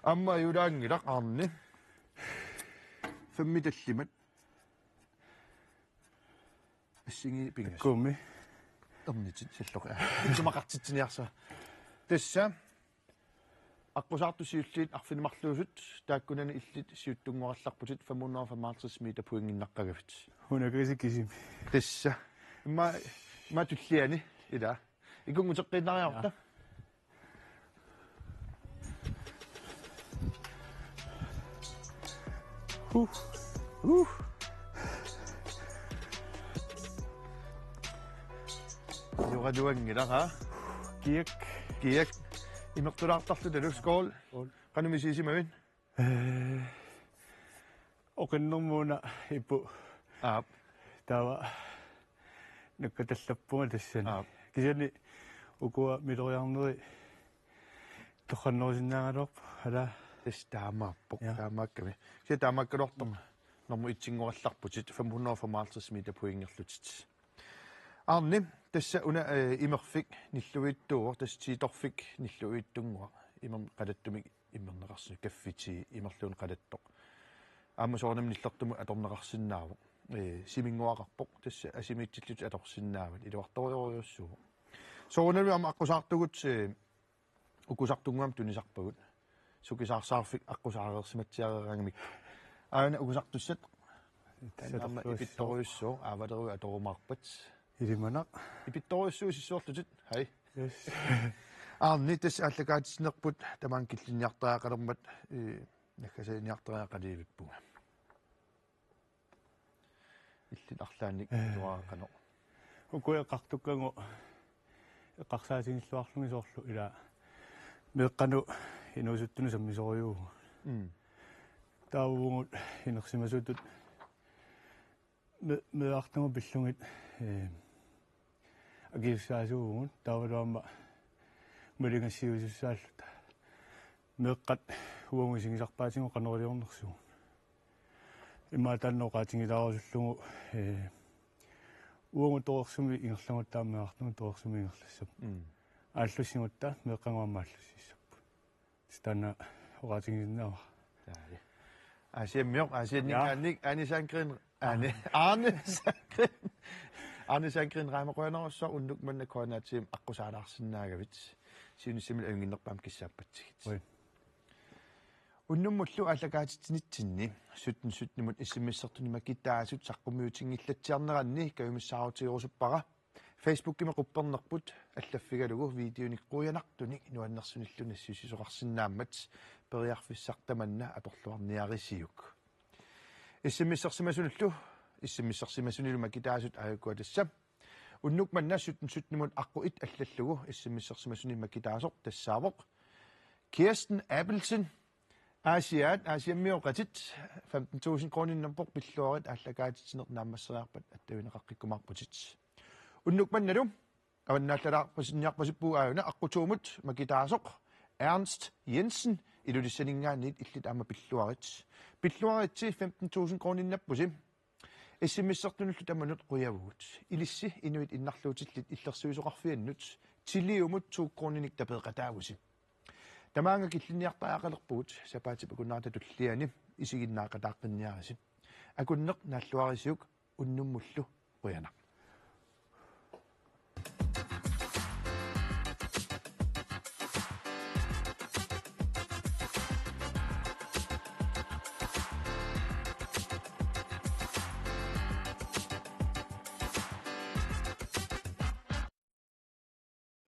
Aamma ajulaanngilaq Arne. Fem tallimat. Assingi pingas. Kummi. Ernitit salloqi. Isumaqartitsiniarsa. Tassa. Aqqusaartut siulliit arfineq-marluusut taakkunani illit siuttunnguarallarputit fem hundrede og femoghalvtreds meter pointinnaqqagavit. Una kasi kisimi. Tassa. Immaqa, immaqa tulliani ila. Ikunnguteqqiinnariarta. Ja. Huh. Huh. Nuanngilaq, aa? Kiak. Kiak. Imertulaartarlutalu, skål. Skål. Qanoq misigisimavit? Eh, oqinnermut una ipput. Aap. Taava nakkatallappunga tassani. Aap. Kisianni ukua miloriarneri torrannerusinnaagaluarput, ala. Tassa taamaappoq, ja, taamaakkami. Kisianni taamaakkaluartoq. Mm. Nummer et-innguallarputit, fem hundrede og femoghalvtreds meter pointinngorlutit. Arne, tassa una, eh, imerfik nilluiittuuvoq, tassa tiitorfik nilluiittunnguaq, imermik qalattumik immerneqarsinnaavoq, kaffitii imerluunniit qalattoq. Aamma soorunami nillertumut atorneqarsinnaavoq. Eh, siminnguaqarpoq, tassa asimiitsillutit atorsinnaavat, iluartorujorujussuuvoq. Soorunami aamma aqqusaartugut, eh, ukusartunnguamik tunisarpagut. Sukisaarsaarfik aqqusaareersimatsiareeraangamikku. Aana ukusartussat. Taanna aamma ipittorujussuuvoq, aavaleruit atorumaarpat. Ilimanaq. Ipittorujussuusissuorlutit. Hej. Yes. Arne, tassa aallakaatitsinerput tamaanga killinniartariaqalermat, eh, naggasaliniartariaqaliivippunga. Illit arlaannik, eh, atuaraqanoq. Ukua eqqartukkagut eqqarsaatigilluarlugit soorlu ila meeqqanut inuusuttunut sammisorujuuvugut. Mm. Taava uagut inersimasutut me-, meerartagut pillugit, eh, akisussaasuuvugut, taavalu aamma maligassiuisussaalluta. Meeqqat uagut isigisarpaatigut qanoq iliornersugut. Immaqa taanna oqaatigilaarussullugu, eh, uagut torersumik ingerlagutta aamma meerartagut torersumik ingerlassapput. Mm. Aallussigutta meeqqagut aamma aallussissapput. Tassa taanna oqaatigisinnaavara. Taai. Aasiammioq, Aasianninngaanniit, ja, Arne Sandgreen, Arne, Arne Sandgreen. Arne Sandgreen, Raima, qujanarsuaq, unnuk manna K N R-imi aqqusaalaarsinnaagavit. Siunissami ajunnginnerpaamik kissaappatsigit. Ui. Unnummullu aallakaatitsinitsinni sytten sytten-imut S M S-ertuni makitaasut saqqummiutinngilaatsiarneranni kajumissaarutigerusuppara. Facebookimi quppernerput allaffigalugu videonik qujanartunik nuannersunillu nassiussisoqarsinnaammat, periarfissaq tamanna atorluarniarisiuk. S M S-ersimasunillu, S M S-ersimasunilu makitaasut aajukua tassa. Unnuk manna sytten sytten-imut aqqut et allallugu S M S-ersimasuni makitaasoq tassaavoq Kirsten Abelsen. Aasiaat, Aasiammioqatit, femten tusind kroninnarpoq, pilluarit aallakaatitsineq naammasseriarpat attavineqaqqikkumaarputit. Unnuk mannalu avannaallalaarpasinniarpasippugut aajuna aqqut to-mut makitaasoq Ernst Jensen, Ilulissaninngaanniit, illit aamma pilluarit. Pilluaritsi femten tusind kroninnappusi. S M S-ertunullu tamanut qujavugut. Ilissi inuit innarluutillit illersuisoqarfiannut Tiliumut to kroninik tapeeqataavusi. Tamaanga killinniartariaqalerpugut, sapaatip akunnerata tulliani isiginnaaqataaqqinniarisi. Akunneq naalluarisiuk, unnummullu. Qujanaq.